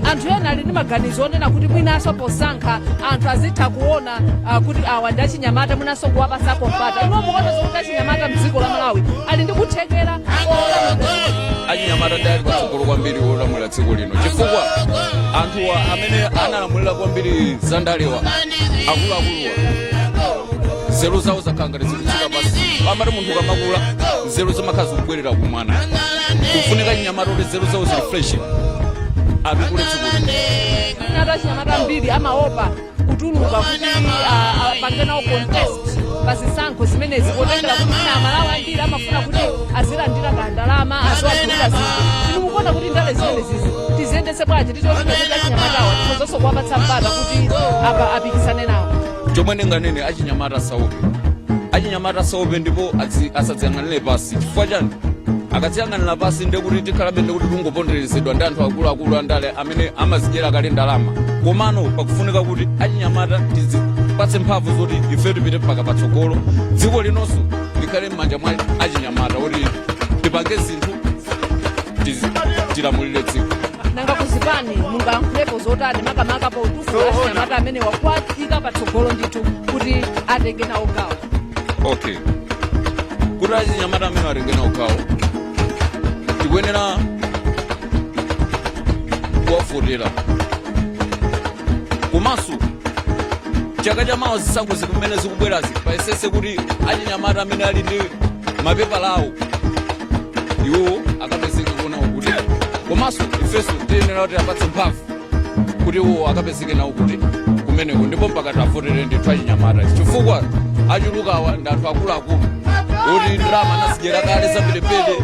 Anthu ena ali ndi maganizo onena kuti mwinanso posankha anthu azitha kuona kuti awa ndi achinyamata, mwinanso kuwapasako mpata. Inuyo mukuona zokuti achinyamata mdziko la Malawi ali ndi kuthekera kolamulira? Achinyamata ndi ali patsogolo kwambiri olamulira dziko lino, chifukwa anthuwa amene analamulira kwambiri zandalewa, akuluakuluwa, nzeru zawo zakhala ngati zikutsika pansi. Amati munthu ukamakula nzeru zimakhala zikubwerera kumwana. Kufunika achinyamata kuti nzeru zawo zili fresh atukule dziko lino. Mwinatu achinyamata ambiri amaopa kutuluka kuti apange nawo contest pa zisankho zimenezi, potengera kuti mwina Amalawi ambiri amafuna kuti azilandira kandalama, aziwagulira zinthu. Inu mukuona kuti ndale zimenezizi tiziyendetse bwanji, ticholinga kuti achinyamatawa tikhozanso kuwapatsa mpata kuti apikisane nawo? Chomwe ndinganene, achinyamata asaope, achinyamata asaope ndipo asadziyang'anire pasi. Chifukwa chani? Akadziyang'anira pasi ndekuti tikhalabe ndekuti tingoponderezedwa ndi anthu akuluakulu andale amene amazidyera kale ndalama. Komano pakufunika kuti achinyamata tizipatse mphamvu zoti ife tipite mpaka patsogolo, dziko linonso likhale m'manja mwa achinyamata kuti tipange zinthu, tilamulire dziko. Nanga kuzipani mungayankhulepo zotani, makamaka potukula achinyamata amene wakuwaika patsogolo ndithu kuti atenge nawo gawo? Okay, kuti achinyamata amene atenge nawo gawo, tikuyenera kuwavotera. Komanso chaka chamawa zisankho zimene zikubwerazi, payesese kuti achinyamata amene ali ndi mapepala awo iwowo akapezeke kuonawo kuti, komanso ifenso tiyenera kuti apatse mphamvu kuti iwowo akapezeke nawo kuti kumeneko, ndipo mpaka tavotere ndithu achinyamata, chifukwa achulukawa ndi anthu akuluakulu. Oti ndalama anazidyera kale zampelepele,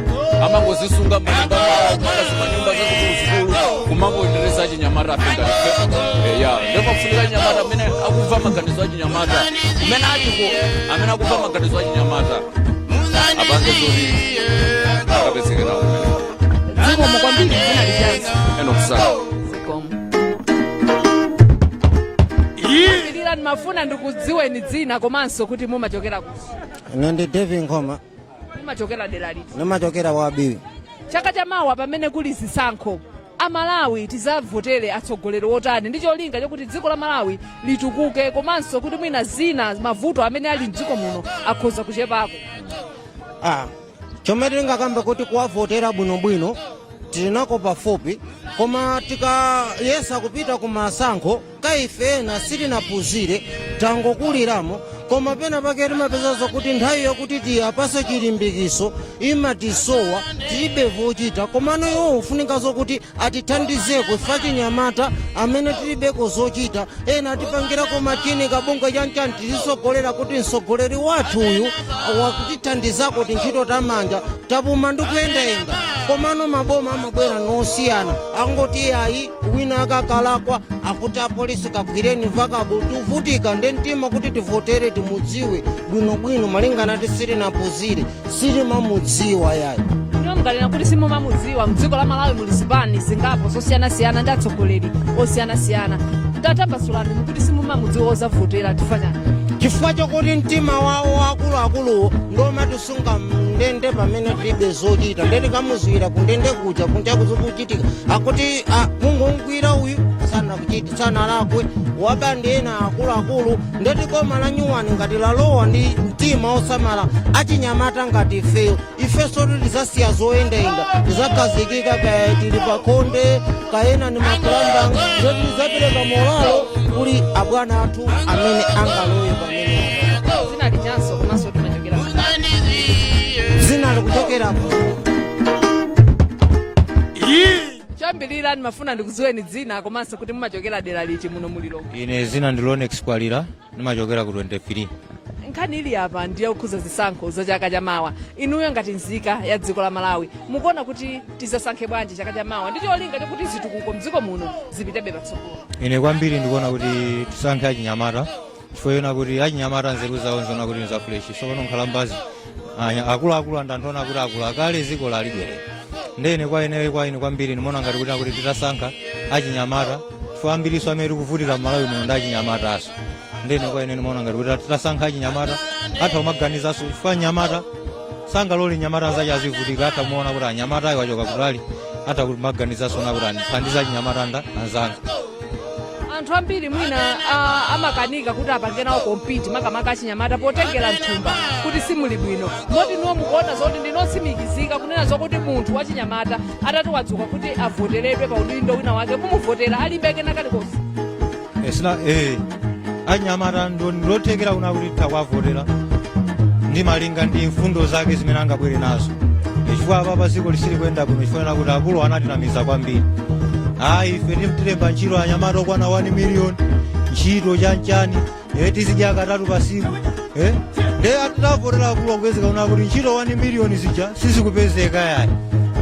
amangozisunga manyumba mwawo, kumanga zimanyumba zazikuluzikulu, kumangoendereza achinyamata afe ngati ife. Ya, ndipo pafunika achinyamata amene akumva maganizo achinyamata kumene aliko, amene akumva maganizo achinyamata apange zoti akapezeke nawo kumene. Zikomo kwambiri. Dzina lichanso? Enokusaka. Zikomo. Lira, ndimafuna ndikudziweni dzina komanso kuti mumachokera kuti. Ine ndi David Nkhoma. Mumachokera dera liti? Ndimachokera wa Biwi. Chaka chamawa pamene kuli zisankho, Amalawi tizavotere atsogoleri otani ndi cholinga chokuti dziko la Malawi litukuke, komanso kuti mwina zina mavuto amene ali mdziko muno akhoza kuchepako? Chomwe tingakambe kuti kuwavotera bwinobwino tilinako pafupi, koma tikayesa kupita ku masankho kaife ena sitinaphunzire, tangokuliramo, koma pena pake timapeza zokuti nthawi yokuti tiyapase chilimbikiso imatisowa, tilibe vochita. Komano iwo ufunika zokuti atithandizeko ife achinyamata amene tilibeko zochita, ena atipangirako machini kabunga chanchani, tizisogolera kuti msogoleri wathu uyu wakutithandizako tintchito tamanja, tapuma ndi kuyendayenda. Komano maboma amabwera nosiyana, angoti ayi, wina akakalakwa akuti apolisi kagwireni vakabu. Tivutika ndi mtima kuti tivotere timudziwe bwinobwino, malingana ti sitinaphunzire, sitimamudziwa yayi. Ndiwo mukanena kuti simumamudziwa, mdziko la Malawi muli zipani zingapo zosiyanasiyana ndi atsogoleri osiyanasiyana. Tatambasulani, mukuti simumamudziwa ozavotera, chifukwa chani? Chifukwa chokuti mtima wawo akuluakuluwo ndomatisunga mndende pamene tilibe zochita. Nde tikamuziwira kundende kuja kunja kuzikuchitika akuti mungongwira uyu sanakuchita, sanalakwe, wabandi ena akuluakulu. Ndeti boma la nyuwani ngati lalowa ndi mtima osamala achinyamata ngati ifeyo, ifenso tizasiya zoyendayenda, tizakhazikika, kaya tili pakhonde kayena ni makulamba. Ndeti tizapereka moralo kuli abwana athu amene angalowe pamene. Dzina lichanso komanso timachokera? Zina likuchokerapo. Choyambirira ndimafuna ndikudziweni dzina komanso kuti mumachokera dera liti muno mulilongwe. Ine zina ndi Lonex Kwalira, ndimachokera ku 23. Nkhani ili apa ndiye kukhuza zisankho za chaka chamawa. Inuyo ngati nzika ya dziko la Malawi, mukuona kuti tizasankhe bwanji chaka chamawa ndi cholinga chokuti zitukuko mdziko muno zipitebe patsogolo? Ine kwambiri ndikuona kuti tisankhe achinyamata, chifukwa yona kuti achinyamata nzeru zawo nzona kuti nza fresh. So pano nkhalambazi, akuluakulu anthu anthu ona kuti akulu akale dziko lalibwerera. Ndene kwa ine kwambiri ndimaona ngati kuti titasankha achinyamata, chifukwa ambiriso amene tikuvutika m'Malawi muno ndi achinyamataso. Ndene kwa ine ndimaona ngati kuti titasankha achinyamata atha kumaganizaso, chifukwa anyamata sangalole nyamata anzache azivutika. Atha kumaona kuti anyamata ayo achoka kutali, atha kumaganizaso na kuti andithandiza achinyamata nda anzanga. Anthu ambiri mwina amakanika kuti apange nawo compete, makamaka achinyamata, potengera mthumba kuti simuli bwino. Moti niwo mukuona zoti ndinotsimikizika kunena zokuti munthu wachinyamata atati wadzuka kuti avoteredwe pa udindo wina wake, mumuvotera alibe kena kalikonse? Sina anyamata ndothekera kuna kuti takwavotera ndi malinga ndi mfundo zake zimene angabwere nazo. Chifukwa apa pa dziko lisili kuyenda bwino chifukwa kuti akulu anatinamiza kwambiri. Ayi, ife tilemba ntchito anyamata okwana 1 million, ntchito chanchani, tizidya katatu pasiku. Nde atitavotera akulu akupezeka kuna kuti ntchito 1 million zija sizikupezeka yayi.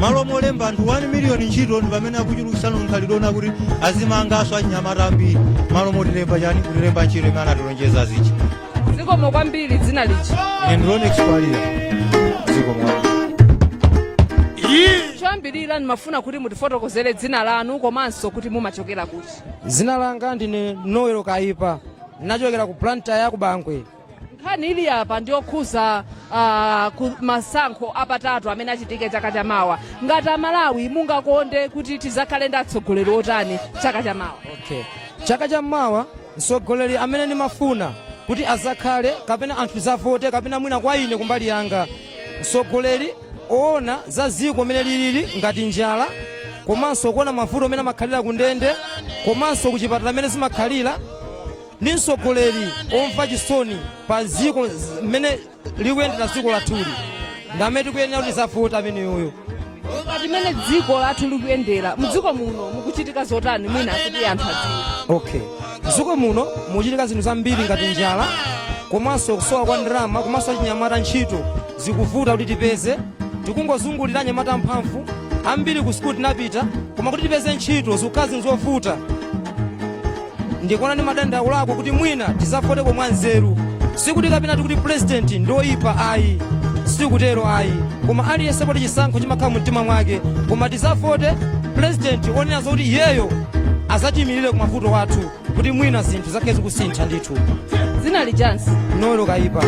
Malo molemba anthu 1 million ntchito ndi pamene akuchulukisana nkhalidwe ona kuti azimangaso anyamata ambiri, malo motilemba chani, kutilemba ntchito imene anatilonjeza zija. Zikomo kwambiri. Dzina lichi? Ine ndi Lonex Kwalira. Zikomo kwambiri. Choyambirira ndimafuna kuti mutifotokozere dzina lanu komanso kuti mumachokera kuti. Zina langa ndine Noel Kaipa, ndinachokera ku Blantyre ku Bangwe. Nkhani ili apa ndiyokhuza ku masankho apatatu amene achitike chaka chamawa. Ngati Amalawi, mungakonde kuti tizakhale ndi atsogoleri otani chaka chamawa? Okay, chaka chammawa mtsogoleri amene ndimafuna kuti azakhale kapena anthu zavote kapena mwina kwa ine kumbali yanga, mtsogoleri oona za dziko mene lilili, ngati njala, komanso kuona mavuto amene amakhalira ku ndende, komanso kuchipatala amene zimakhalira, ndi mtsogoleri omva chisoni pa dziko mmene likuyendera dziko lathuli, ndi amene tikuyenera kuti zavota ameneyoyo. Ngati mmene dziko lathu likuyendera, mdziko muno mukuchitika zotani, mwina kuti anthu adziwe? Okay, mdziko muno mukuchitika zinthu zambiri ngati njala, komanso kusowa kwa ndalama, komanso achinyamata ntchito. Zikuvuta kuti tipeze, tikungozungulira anyamata mphamvu ambiri. Ku sukulu tinapita, koma kuti tipeze ntchito zikukhala zinthu zovuta. Ndikuona ndi madandaulako kuti mwina tizavote komwe anzeru. Sikuti kapena tikuti president ndoyipa, ayi, sikutero ayi, koma aliyense poti chisankho chimakhala mu mtima mwake, koma tizavote president onena zokuti iyeyo azatiyimirire ku mavuto athu, kuti mwina zinthu zakhe zikusintha ndithu. Dzina lijansi? Nolo Kayipa.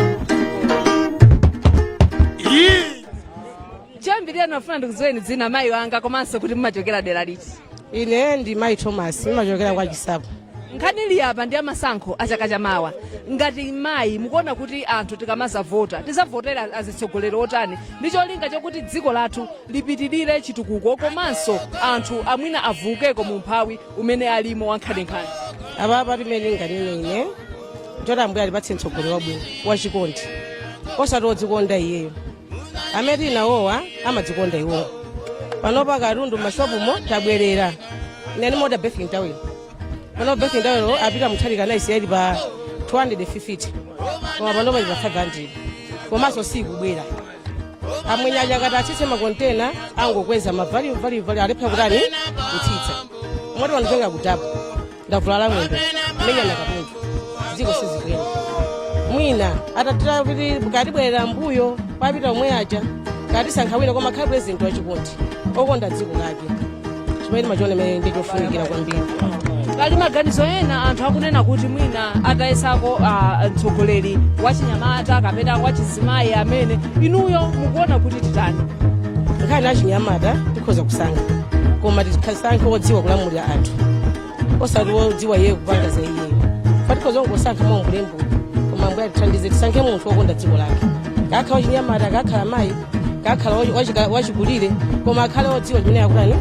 Choyambirira ndimafuna ndikudziweni dzina, mayi wanga, komanso kuti mumachokera dera liti. Ine ndi mayi Thomas, ndimachokera kwa Chisapo. Nkhani ili apa ndi amasankho a chaka chamawa. Ngati mayi, mukuona kuti anthu tikamazavota tizavotera azitsogoleri otani, ndi cholinga chokuti dziko lathu lipitirire chitukuko komanso anthu amwina avukeko mu umphawi umene alimo wankhaninkhani? Apapa timene ndinganene ine choti Ambuye atipatse mtsogoleri wabwino, wachikondi, osati wodzikonda iyeyo. Amene tinawowa amadzikonda iwowo. Panopa katundu m'mashopumo tabwerera. Ine ndimaoda bathing towel. Pano bathing towel apita Mutharika naisiya ili pa 250, koma panopa ili pa 500, komanso sikubwera. Amwenye aja akati atsitse makontena, angokweza ma value, value, value, alepha kutani kutsitsa. Moti wandichoka kutapo, ndavulala mwendo, menyana katundu, dziko sizikuyenda. Mwina atatira kuti katibwerera mbuyo papita omwe aja, katisankha wina, koma akhale president wachikondi, okonda dziko lake. Chimene timachiona imene ndi chofunikira kwambiri. Pali maganizo ena anthu akunena kuti mwina atayesako mtsogoleri wachinyamata kapena wachizimayi amene inuyo mukuona kuti titani? Nkhani achinyamata tikhoza kusankha, koma tisankhe wodziwa kulamulira anthu, osati wodziwa iye kupanga za iyeyo. Fatikhoza kungosankha mwaumbulembule, koma Ambuye atithandize tisankhe munthu wokonda dziko lake, kakhala wachinyamata, kakhala mayi, kakhala wachikulire, koma akhale wodziwa chimene akutani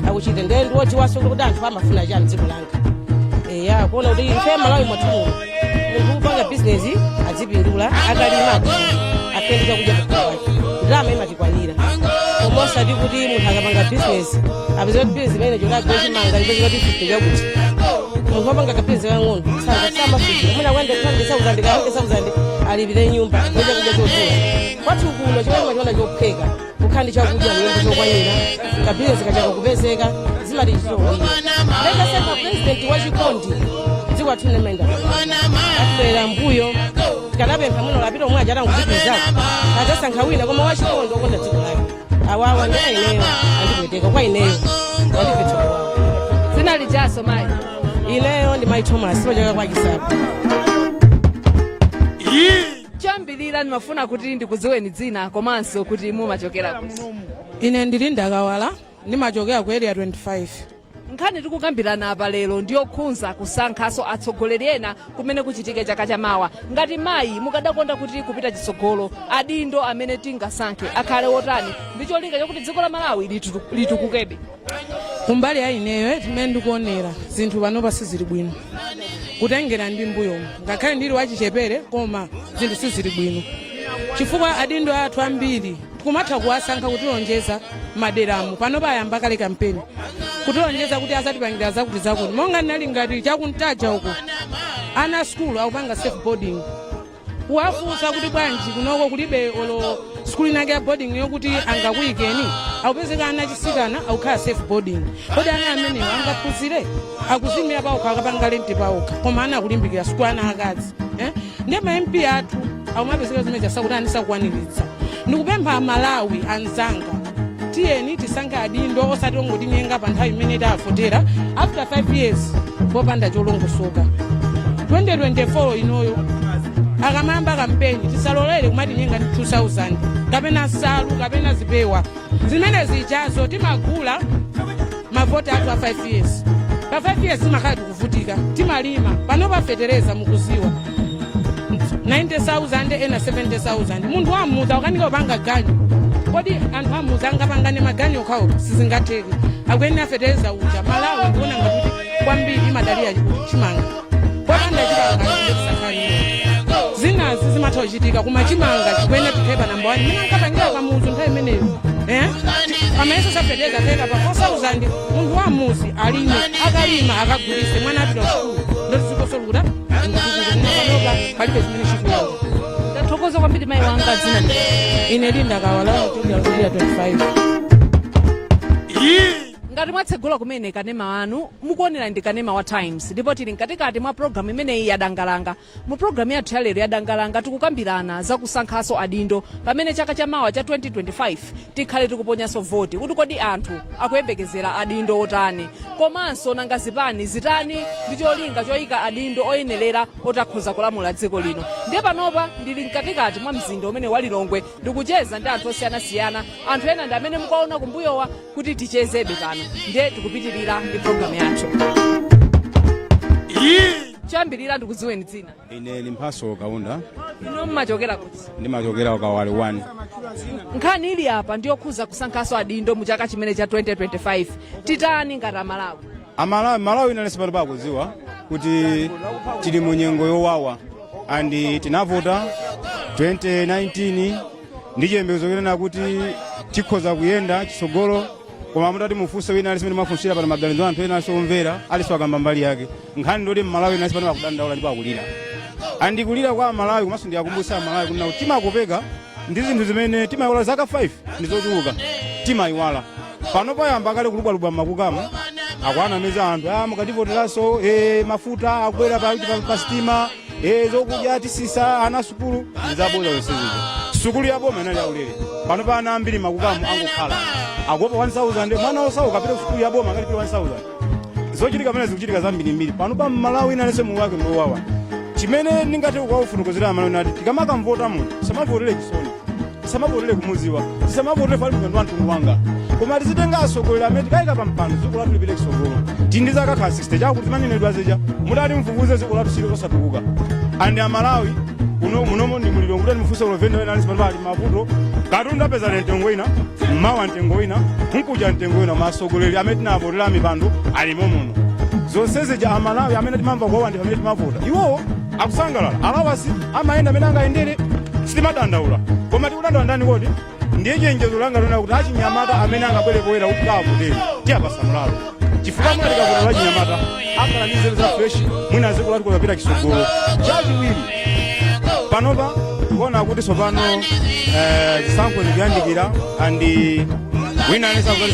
akuchita, ndiye ndi wodziwanso kuti anthu amafuna chani dziko langa. Eya, kuona kuti ife Malawi mwathu muno munthu kupanga bizinesi adzipindula, akalima akhale ndi chakudya pakhomo pake, ndalama imatikwanira. Koma osati kuti munthu akapanga bizinesi apeze kuti bizinesi imene choti agule chimanga ipeze kuti 50 chakuti. Munthu wapanga kabizinesi kang'ono samafikira mwina kwende 200,000 ka 100,000 alipire nyumba ndi chakudya chodula. Kwathu kuno chimene timachiona chophweka kukhala ndi chakudya mnyumba chokwanira, kabizinesi kachaka kupezeka, zimatichitira ubwino. Ndikasankha president wachikondi, dziko lathu limayenda, atibwerera mbuyo. Tikanapempha mwino lapita omwe aja atangopitizako, adzasankha wina koma wachikondi, wokonda dziko lake. Awawa ndi ineyo andipweteka, kwa ineyo andipetsa kuwawa. Dzina lijaso, mayi? Ineyo ndi mayi Thomas, machokera kwa Chisapo. Choyambirira ndimafuna kuti ndikudziweni dzina komanso kuti mumachokera kuti. Ine ndili Ndakawala, ndimachokera ku Area 25. Nkhani tikukambirana apa lero ndiyokhudza kusankhanso atsogoleri ena kumene kuchitike chaka chamawa. Ngati mayi, mukadakonda kuti kupita chitsogolo adindo amene tingasankhe akhale otani, ndi cholinga chokuti dziko la Malawi litukukebe? Kumbali ya ineyo, timene ndikuonera zinthu panopa sizili bwino kutengera ndi mbuyomu. Ngakhale ndili wachichepere, koma zinthu sizili bwino chifukwa adindo athu ambiri tikumatha kuwasankha kutilonjeza maderamo. Panopa ayamba kale kampeni kutilonjeza kuti azatipangira zakuti zakuti, monga ndinali ngati chakuntaja uko, ana skulu akupanga self boarding. Kuwafunsa kuti bwanji kunoko kulibe olo skulu inake ya boarding yokuti angakuyikeni, akupezeka ana achisikana akukhala self boarding. Kodi ana amenewo angaphunzire? Akuzimira paokha, akapanga rent paokha, koma ana akulimbikira sukulu, ana akazi, eh? Ndiye ma MP athu akumapezeka zimene chasakuti anisakukwaniritsa. Ndikupempha Amalawi anzanga, tiyeni tisankhe adindo osati ongotinyenga pa nthawi imene tavotera, after 5 years popanda cholongosoka. 2024 inoyo akamayamba kampeni, tisalolere kumatinyenga ndi 2000 kapena nsalu kapena zipewa zimene zijazo. Timagula mavoti athu a 5 years. Pa 5 years timakhala tikuvutika, timalima. Pano pafetereza mukuziwa 90,000, ena 70,000. Munthu wamuza ukanika kupanga ganyu. Kodi anthu amuza angapangane maganyu okhawo? Sizingatheke, akuyenera fetereza uja. Malawi ndikuona ngati kwambiri imadalira chimanga. Popanda chimanga ndikusakhalira zinazi zimatha kuchitika, koma chimanga chikuyenera tikhale pa namba 1 mene ankapangira Kamuzu nthawi imeneyo, eh? Amayeso safetereza teka pa 4000, munthu wamuzi alime, akalima akagulise, mwana apita sukulu, ndoti zikosoluta panopa palibe chimene chikuyenda. Ndathokoza kwambiri, mayi wanga. Dzina ndi? Ine Linda Kawala, kuchokera kuchokera 25. Ngati mwatsegula kumene kanema wanu, mukuonera ndi kanema wa Times, ndipo tili mkatikati mwa programu imeneyi yadangalanga. Mu programu yathu yalero yadangalanga tikukambirana zakusankhanso adindo pamene chaka chamawa cha 2025 tikhale tikuponyanso voti, kuti kodi anthu akuyembekezera adindo otani, komanso nanga zipani zitani ndi cholinga choyika adindo oyenerera otakhoza kulamula dziko lino. Ndiye panopa ndili mkatikati mwa mzinda umene wa Lilongwe, ndikucheza ndi anthu osiyanasiyana. Anthu ena ndi amene mukaona kumbuyowa kuti tichezebe pano. Ndiye tikupitirira ndi programu yathu. Choyambirira ndikudziweni dzina. Ine ni Mphaso Kaunda. Ino mmachokera kuti? Ndimachokera Kawale 1. Nkhani ili apa ndiyokhuza kusankhanso adindo mu chaka chimene cha 2025. Titani ngati Amalawi? Amalawi, Malawi inalenso pano pakudziwa kuti tili mu nyengo yowawa, and tinavota 2019 ndi chiyembekezo kunena kuti tikhoza kuyenda chitsogolo. Koma mutati mufunse wina aliyense, mene mwafunsira pano, maganizo anthu ena alinso omvera aliso akamba mbali yake. Nkhani ndoti Mmalawi nayenso pano akudandaula ndipo akulira, and kulira kwa Amalawi, komanso ndiyakumbutsa Amalawi kunena kuti timakopeka ndi zinthu zimene timayiwala. Zaka 5 ndi zochuluka, timayiwala. Pano payamba kale kulubwalubwa mmakukamo, akuanamiza anthu, ah, mukativoteranso, mafuta akwera pa sitima, zokudya tisisa, ana sukulu. Ndizaboza zonsezizo. Sukulu ya boma inali yaulere. Pano pa ana ambiri makukamo angokhala akuopa 1000. Mwana osauka apite sukulu ya boma akalipira 1000? Zochitika pamene zikuchitika zambirimbiri pano pa Mmalawi inalense moyo wake ndowawa. Chimene ndingathe kuwafotokozera Amalawi nati tikamakamvota munthu, samavotere chisoni, tisamavotere kumuziwa, tisamavotere fali mtundu wa mtundu wanga, koma tizitenga atsogoleri amene tikayika pa mpando dziko lathu lipite kutsogolo. Tili ndi zaka kha 60 chakuti zimanenedwa zija, mutati mfufuze, dziko lathu sili losatukuka. And Amalawi kuno munomo ndi mulilo kuti mufunse ulovenda wena alisi pano pali mavuto. Katundu apeza mtengo wina mmawa, mtengo wina mkuja, mtengo wina. Masogoleri amene tinavotera mipando alimo muno. Zonse zija Amalawi amene timamva kuwawa ndi pamene timavota, iwowo akusangalala, alawasi amayenda amene angayendere, sitimadandaula. Koma tikudandaula ndani kodi? Ndiye chenjezo langa lona kuti achinyamata amene angabwere poyera kuti kavotere tiyapasa mulalo, chifukwa mwina tikavotera achinyamata akhala ndi nzeru za fresh, mwina dziko lathu kupita chitsogolo. Chachiwiri, panopa tikuona kuti tsopano chisankho chikuyandikira, and wina anesa kuti